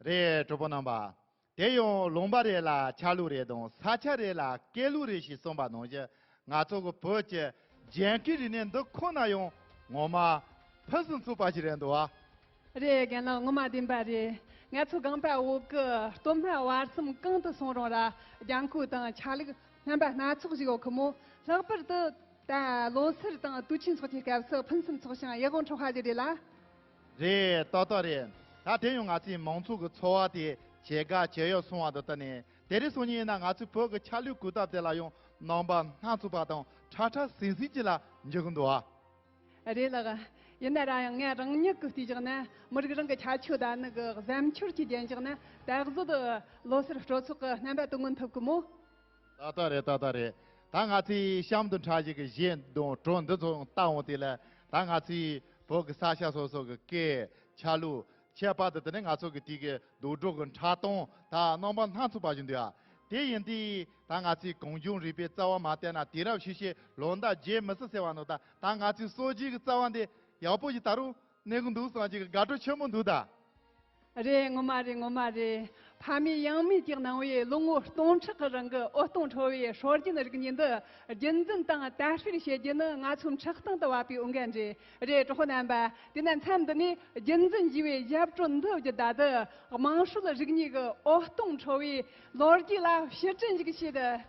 རེད། གྲོགས་པོ་རྣམ་པ། དེ་ཡང་ལུང་པ་རེ་ལ་ཆ་ལུགས་རེ་དང་ས་ཆ་རེ་ལ་སྐད་ལུགས་རེ་ཞེས་གསུངས་པ་ནང་བཞིན། ང་ཚོ་གི་བོད་ཀྱི་རྒྱན་གོས་རིག་གནས་འདི་ཁོ་ན་ཡང་ངོ་མ་ཕུན་སུམ་ཚོགས་པ་ཞིག་རེད་འདུག་ཨ། རེད། རྒན་ལགས་ངོ་མ་བདེན་པ་རེད། ང་ཚོ་སྒང་པ་བོད་ཀྱི་སྟོད་སྨད་བར་གསུམ་གང་དུ་སོང་རུང་ར་རྒྱན་གོས་དང་ཆ་ལུགས་རྣམ་པ་སྣ་ཚོགས་ཤིག་ཡོད་ཁི་མོ། ལྷག་པར་དུ་ད་ལོ་སར་དང་དུས་ཆེན་སོགས་ཀྱི་སྐབས་སུ་ཕུན་སུམ་ཚོགས་ཤིང་ཡིད་དབང་འཕྲོག་པ་ཞིག་རེད་ལ། རེད། ཏག་ཏག་རེད། ད་དེ་ཡང་ང་ཚོའི་མང་ཚོགས་ཀྱི་འཚོ་བ་དེ་ཇེ་དགའ་ཇེ་ཡག་སོང་བ་དང་བསྟུན་ནས། དེ་རིང་སང་ཉིན་ཡིན་ན་ང་ཚོའི་བོད་ཀྱི་ཆ་ལུགས་གོས་སྟབས་དེ་ལ་ཡང་རྣམ་པ་སྣ་ཚོགས་པ་དང་ཁྲ་ཁྲ་ཟིང་ཟིང་ཅིག་ལ་འགྱུར་གྱི་འདུག་ཨ། རེད་ལགས། ཡིན་ན་ར་ཡང་ངས་རང་ཉིད་ཀྱིས་བལྟས་བཞག་ན། མི་རིགས་རང་གི་ཁྱད་ཆོས་དང་ནི་གི་གཟབ་མཆོར་གྱིས་བརྒྱན་བཞག་ན། ད་གཟོད་ལོ་སར་སྤྲོ་ཚོགས་ཀྱི་རྣམ་པ་དེ་མངོན་ཐུབ་ཀྱི་མོ། ཏག་ཏག་རེད། ཏག་ཏག་རེད། ད་ང་ཚོའི་གཤམ་དུ་འཁྲབ་བཞིན་གྱི་གཞས་དང་བྲོ་འདི་ཚོ་བལྟ་འོང་དུས་ལ། ད་ང་ཚོའི་བོད་ཀྱི་ས་ཆ་སོ་སོ་གི་སྐད་ཆ་ལུགས་ཁྱད་པར་དུ་དེ་ནས་ང་ཚོ་གི་དུས་ཀྱི་རྡོག་སྒྲོག་གི་འཁྲབ་སྟངས་ད་རྣམ་པ་སྣ་ཚོགས་པ་ཞིག་འདུག་ཨ། དེ་ཡིན་དུས་ད་ང་ཚོའི་གངས་ལྗོངས་རིག་པའི་རྩ་བ་མ་བརྟེན་ན་དུས་རབས་ཕྱིས་ཕྱིས་ལོ་ཟླ་བརྗེད་མི་སྲིད་ཟེར་བ་ནོ། ད་ད་ང་ཚོའི་སྲོལ་རྒྱུན་གྱི་རྩ་བ་འདི་ཡག་པོ་ཞིག་ད་རུང་གནས་ཀྱི་འདུག་བསམ་གྱི་དགའ་སྤྲོ་ཆེན་པོ་འདུག་ད། རེད། ངོ་མ་རེད། ངོ་མ་རེད། ཕ་མེས་ཡང་མེས་ཀྱིས་གནང་བའི་ལོ་ངོ་སྟོང་ཕྲག་གི་རིང་གི་འོད་སྟོང་འཕྲོ་བའི་སྲོལ་རྒྱུན་རིག་གནས་འདི་རྒྱུན་འཛིན་དང་དར་སྤེལ་བྱེད་རྒྱུ་ནི་ང་ཚོའི་མཁྲེགས་གཏིང་དུ་བབས་པའི་འོས་འགན་རེད། རེད། གྲོགས་པོ་རྣམ་པ། དེས་ན་མཚམས་འདི་ནས་རྒྱུན་འཛིན་ཞུས་པའི་ཞབས་བྲོ་འདི་བརྒྱུད་ད་དུ་དམངས་སྲོལ་རིག་གནས་ཀྱི་འོད་སྟོང་འཕྲོ་བའི་ལོ་རྒྱུས་ལ་ཕྱིར་དྲན་ཞིག་བྱེད།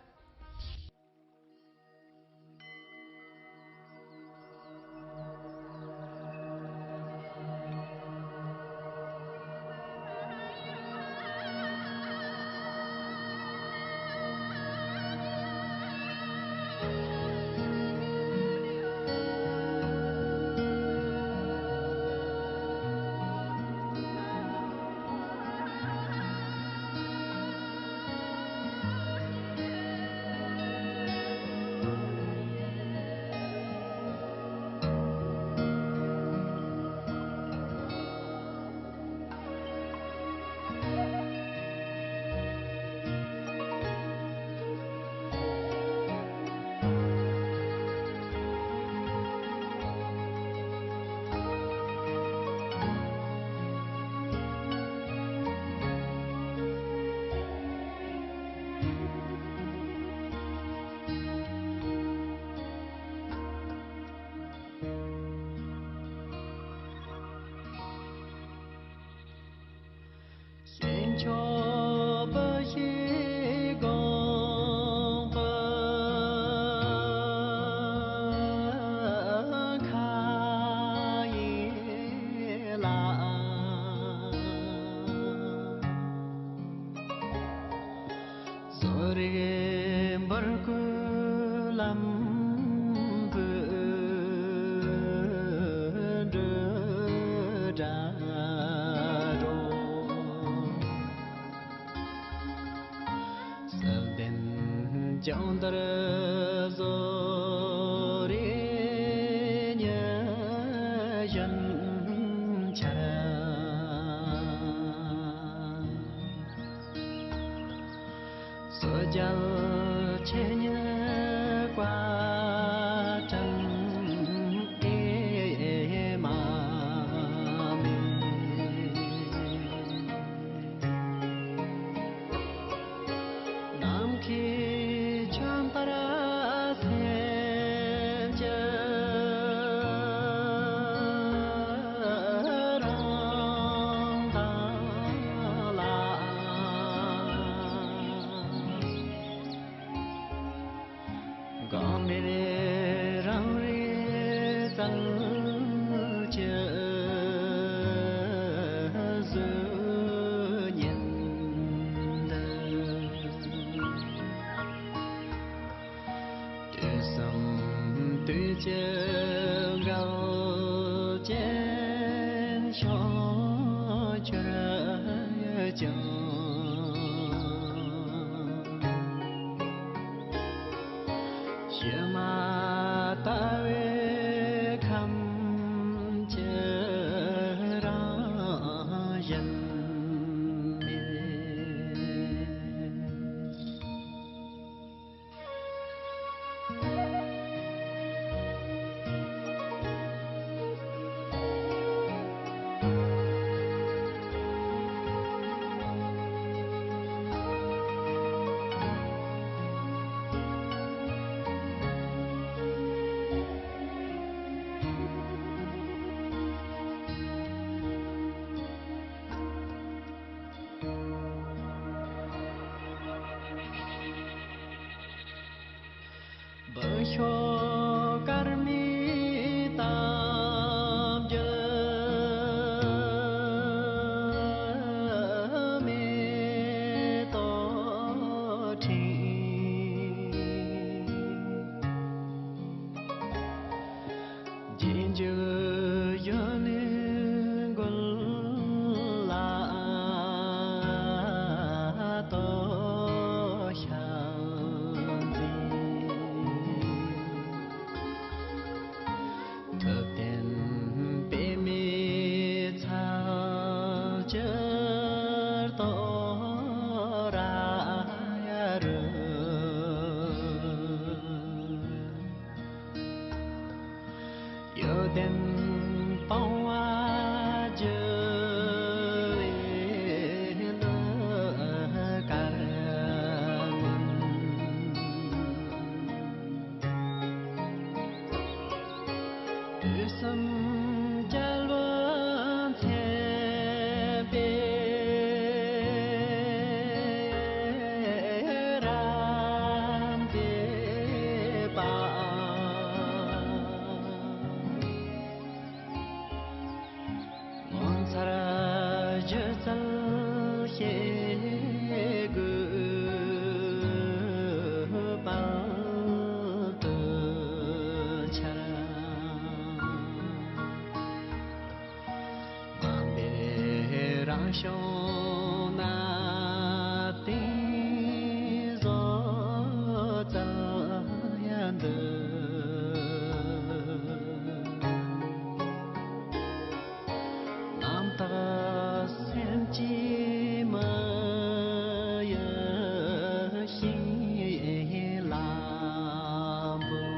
ཤོག་དཀར་མེ་སྟབས་བརྒྱད་མེ་ཏོག་ཁྲིད། རྗེས་འཇུག་གཞོན་ནུའི་མགོན་ལ་དོ་ཤལ་མཛད། ཐུབ་བསྟན་པདྨའི་ཚལ་གྱུར་ཏོ་ར་ཡ་རུ། གཡོ་ལྡན་སྤང་བ་རྒྱུ་བའི་ལུ་གར་མངོན། དུས་གསུམ་རྒྱལ་པོ་མཚན་དཔེ་རབ་འབྱེད་པ། ངོ་མཚར་སྒྱུ་རྩལ་ཞེ་དགུའི་དཔལ་དུ་འཆར། དམ་པའི་རང་གཤོང་ན་གཏིང་བཟོ་བཙལ་ཡང་འདུག། རྣམ་དག་སེམས་ཀྱི་མི་གཡོ་ཞིང་ལམ་བུ།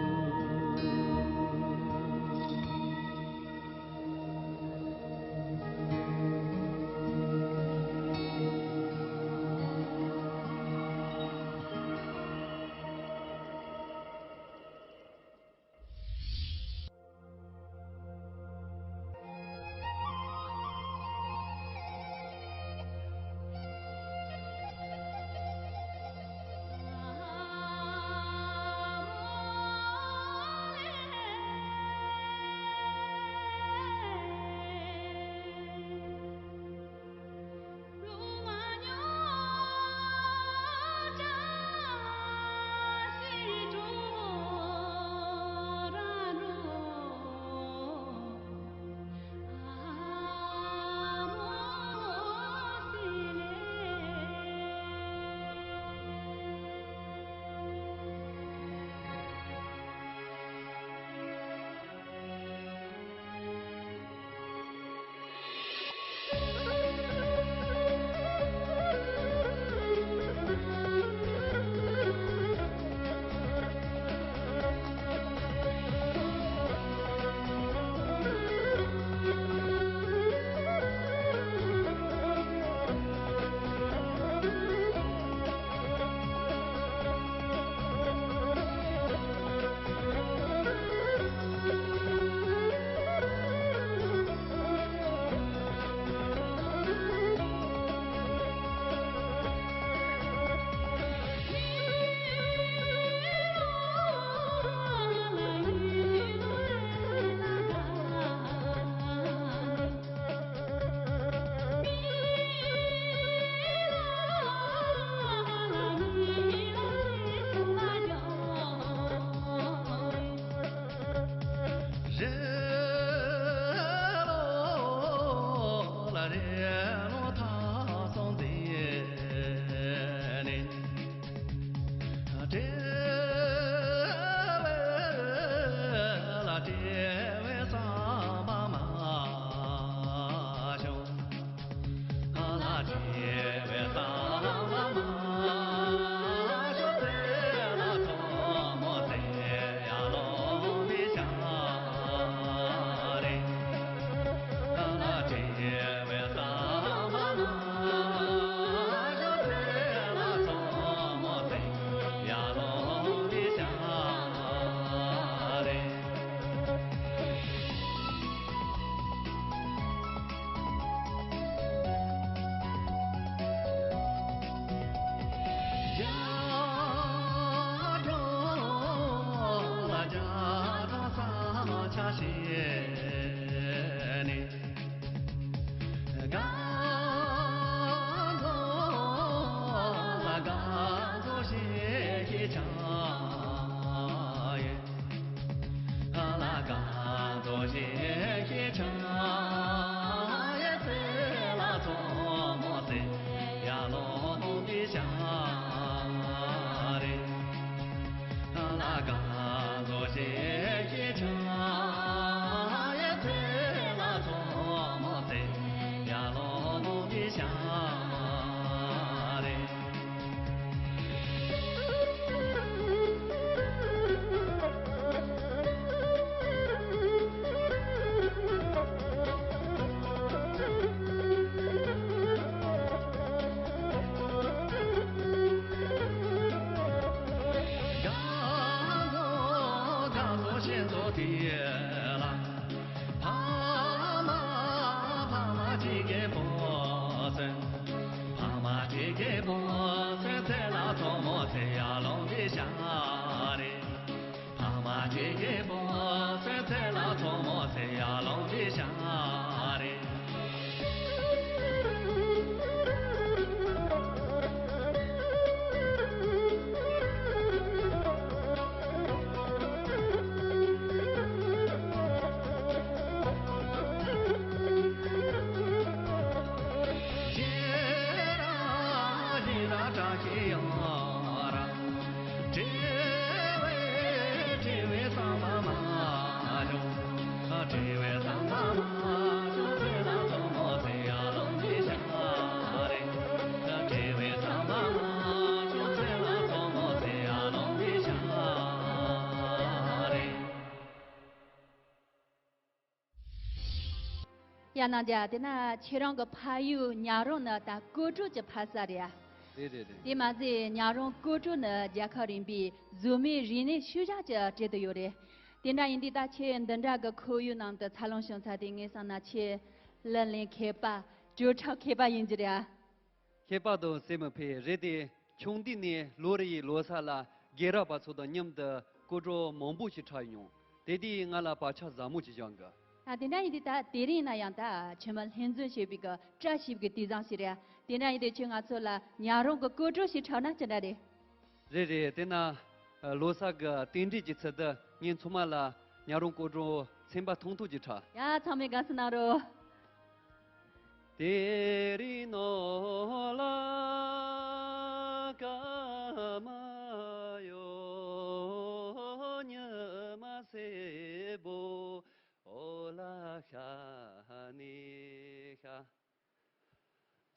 དེ་ལ་ཕ་མ་ཕ་མ་དེ་གའི་བུ་སོན། ཕ་མ་དེ་གའི་བུ་སོན་ཚེ་ལ་མཚོ་མོ་ཚེ་ཡར་ལོངས་པའི་ཞག་རེད། ཕ་མ་དེ་གའི་བུ་སོན་ཚེ་ལ་མཚོ་མོ་ཚེ་ཡར་ལོངས་པའི་ཞག་རེད། ཡ་ནང་རྒྱ་དེ་ན་ཁྱེད་རང་གི་ཕ་ཡུལ་ཉག་རོང་ནི་ད་ཀོ་ཀྲོ་གི་ཕ་ས་རེད་ཡ། རེད་རེད་རེད། དེ་མ་ཟད་ཉག་རོང་ཀོ་ཀྲོ་ནི་རྒྱལ་ཁབ་རིམ་པའི་བཟོ་མའི་རིག་གནས་ཤུལ་བཞག་ཅིག་གྲས་དུ་ཡོད་རེད། དེ་འདྲ་ཡིན་དུས་ད་ཁྱེད་འདི་འདྲ་གི་ཁོར་ཡུག་ནང་དུ་འཚར་ལོངས་བྱུང་ཚར་དུས་ངས་བསམ་ན་ཁྱེད་གླུ་ལེན་མཁས་པ་བྲོ་འཁྲབ་མཁས་པ་ཡིན་རྒྱུ་རེད་ཡ། མཁས་པ་དང་སེམས་མི་ཕལ་རེད་དེ། ཆུང་དུས་ནས་ལོ་རེ་ཡི་ལོ་གསར་ལ་རྒན་རབས་པ་ཚོ་དང་མཉམ་དུ་ཀོ་ཀྲོ་མང་པོ་ཞིག་འཁྲབ་མྱོང་། དེ་དུས་ང་ལ་བག་ཆགས་ཟབ་མོ་ཞིག་བཞག་གི། ད་དེ་འདྲ་ཡིན་དུས་ད་དེ་རིང་ན་ཡང་ད་ཁྱོད་མ་ལྷན་འཛོམས་བྱེད་པའི་གི་བཀྲ་ཤིས་པའི་གི་དུས་བཟང་ཞིག་རེད། དེ་འདྲ་ཡིན་དུས་ཁྱོད་ང་ཚོ་ལ་ཉག་རོང་གི་ཀོ་ཀྲོ་ཞིག་འཁྲབ་ན་ཅི་འདྲ་རེད། རེད་རེད། དེ་ན་ལོ་གསར་གི་རྟེན་འབྲེལ་གྱི་ཚུལ་དུ་ངས་ཚང་མ་ལ་ཉག་རོང་ཀོ་ཀྲོ་ཚན་པ་ཐུང་ཐུང་ཅིག་འཁྲབ། ཡ་ཚང་མས་དགའ་བསུ་གནང་རོགས། དེ་རིང་ནོ་ལ་ཀ་མ་ཡོ་ཉི་མ་སེར་པོ་འོ་ལ་ཤ་ནི་ཤ།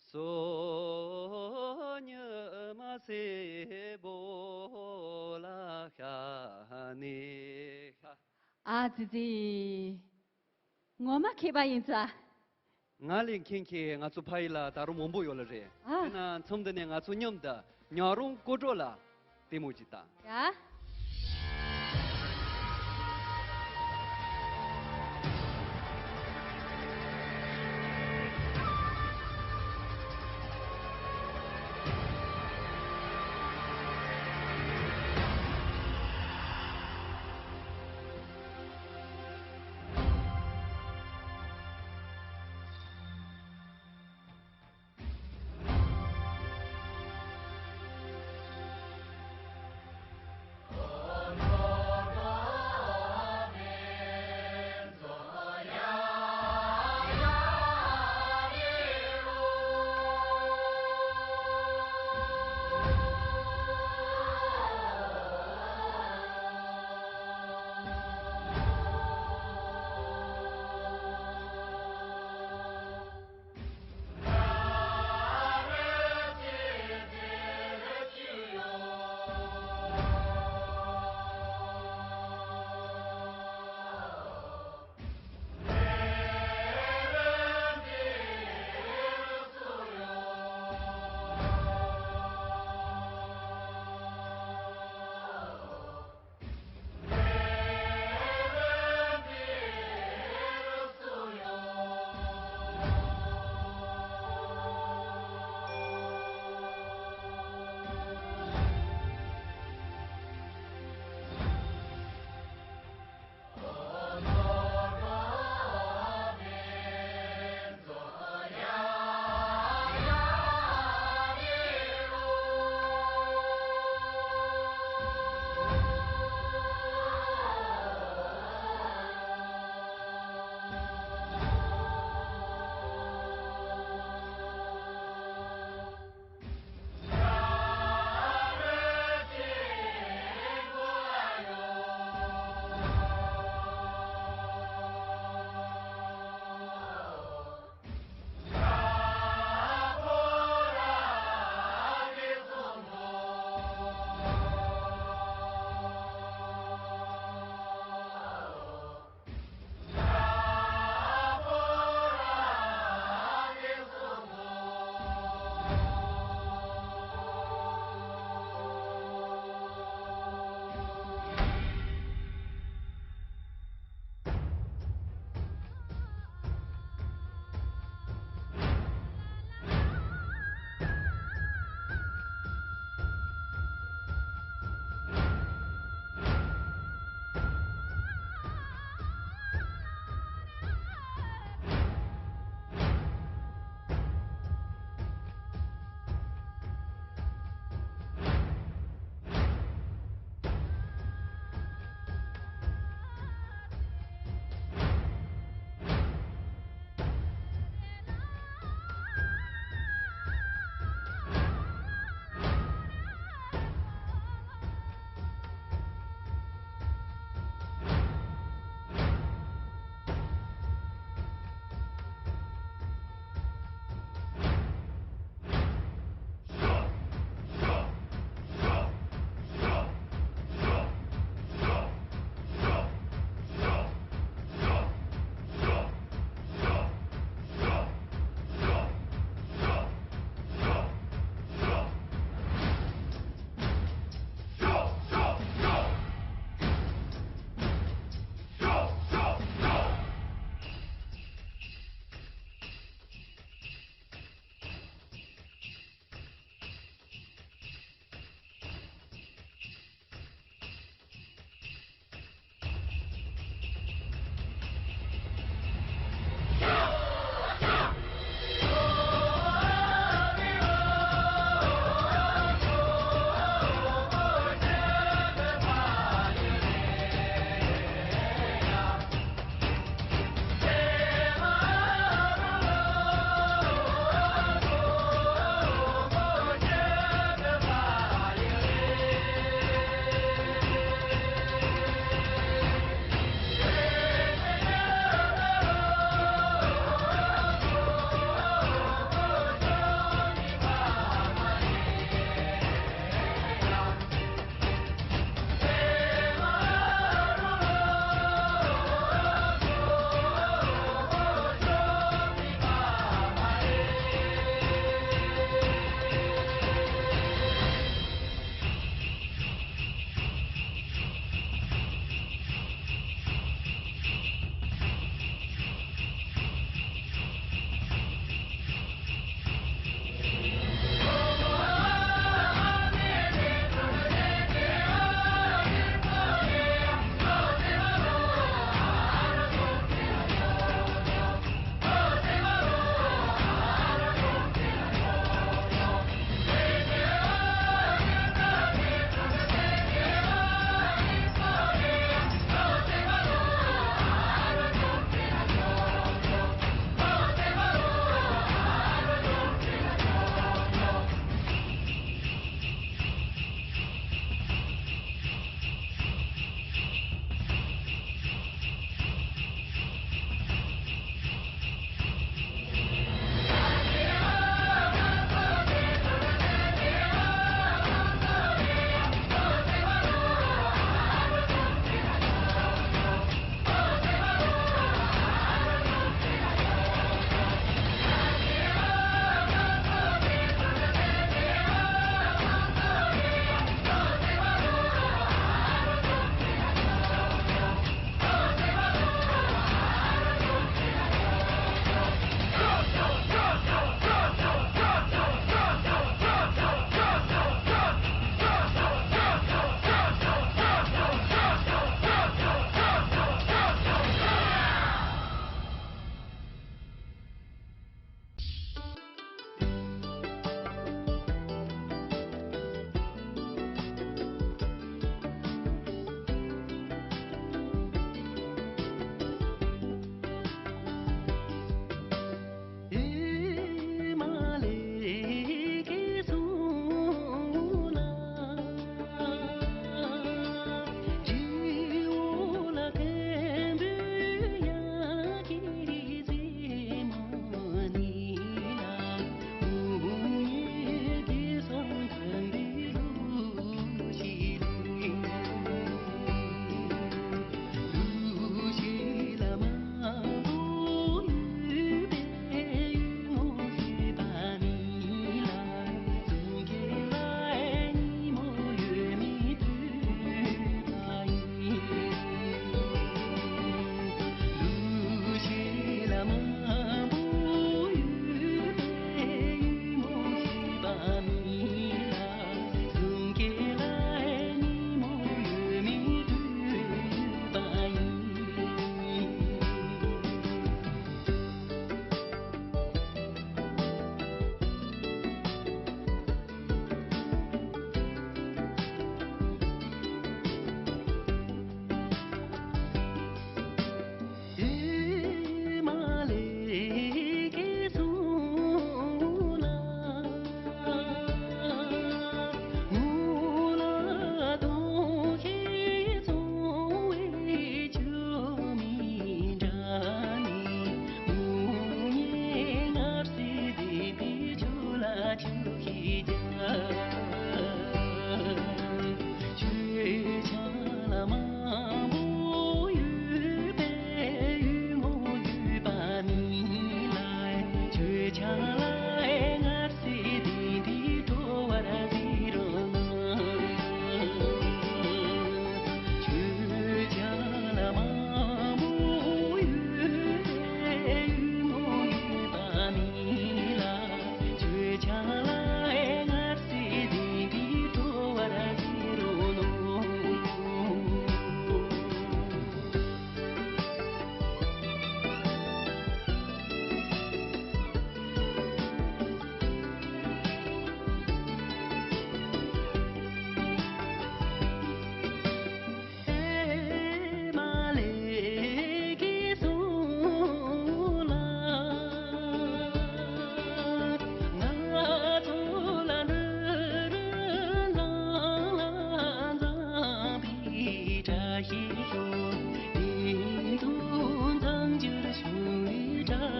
སོ་ཉི་མ་སེར་པོ་འོ་ལ་ཤ་ནི་ཤ། ཨ་ཙི་ཙི། ངོ་མ་མཁས་པ་ཡིན་ཙང་། ང་ལས་མཁྱེན་མཁན་ང་ཚོ་ཕ་ཡུལ་ལ་ད་རུང་མང་པོ་ཡོད་ལ་རེད། ཨ། དེ་ན་མཚམས་འདི་ནས་ང་ཚོ་མཉམ་དུ་ཉག་རོང་ཀོ་ཀྲོ་ལ་ལྟད་མོ་ཅིག་བལྟ། ཡ།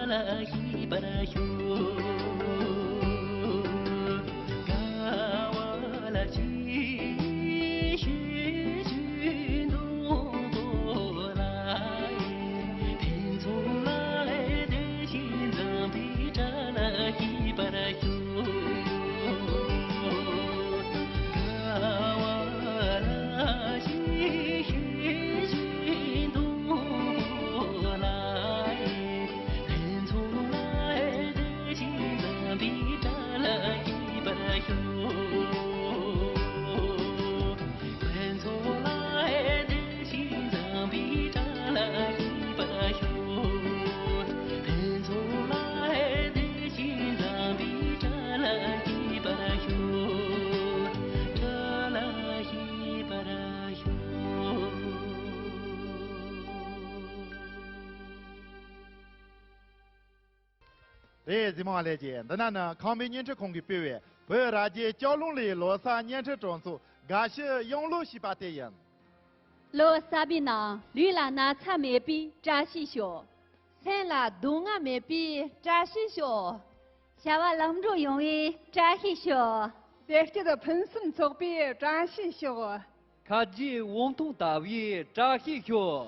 ལ་ཤེས་པར་ཤོག་དགའ་བ་ལ་ཅི་ཞིག་ཅི་འདུག་གོ་ལ། ཕུན་ཚོགས་ལ་དེ་བཞིན་འཛོམས་པའི་དགྲ་ལ་ཤེས་པར་ཤོག་དགའ་བ་ལ་ཅི་ཞིག་ཅི་འདུག་གོ་ལ། ཕུན་ཚོགས་ལ་དེ་བཞིན་འཛོམས་པའི་དགྲ་ལ་ཤེས་པར་ཤོག་ཕུན་ཚོགས་ལ་དེ་བཞིན་འཛོམས་པའི་དགྲ་ལ་ཤེས་པར་ཤོག་ཕུན་ཚོགས་ལ་དེ་བཞིན་འཛོམས་པའི་དགྲ་ལ་ཤེས་པར་ཤོག་དགྲ་ལ་ཤེས་པར་ཤོག་རེད། གཟིགས་མོ་ལྷན་རྒྱས། འདི་ན་ནི་ཁམས་པའི་བརྙན་འཕྲིན་ཁང་གིས་སྤེལ་བའི་བོད་རྭ་རྒྱའི་ལྕགས་ལུང་ལི་ལོ་གསར་བརྙན་འཕྲིན་སྤྲོ་ཚོགས་དགའ་སྐྱིད་གཡང་ལོ་ཞེས་པ་དེ་ཡིན། ལོ་གསར་པའི་ནང་ལུས་ལ་ན་ཚ་མེད་པའི་བཀྲ་ཤིས་ཤོག་སེམས་ལ་སྡུག་བསྔལ་མེད་པའི་བཀྲ་ཤིས་ཤོག་བྱ་བ་ལམ་འགྲོ་ཡོང་བའི་བཀྲ་ཤིས་ཤོག་བདེ་སྐྱིད་ཕུན་སུམ་ཚོགས་པའི་བཀྲ་ཤིས་ཤོག་ཁ་རྗེ་བོང་ཐུང་ལྟ་བུའི་བཀྲ་ཤིས་ཤོག་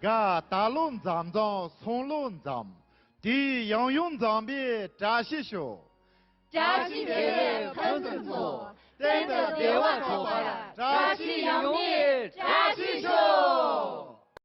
དགའ་ད་ལོ་འཛོམས་འཛོམས་སོང་ལོ་འཛོམས། དུས་ཡང་ཡང་འཛོམས་པའི་བཀྲ་ཤིས་ཤོག་བཀྲ་ཤིས་བདེ་ལེགས་ཕུན་སུམ་ཚོགས། གཏན་དུ་བདེ་བ་འཕྲོག་པར་བཀྲ་ཤིས་ཡང་མེད་བཀྲ་ཤིས་ཤོག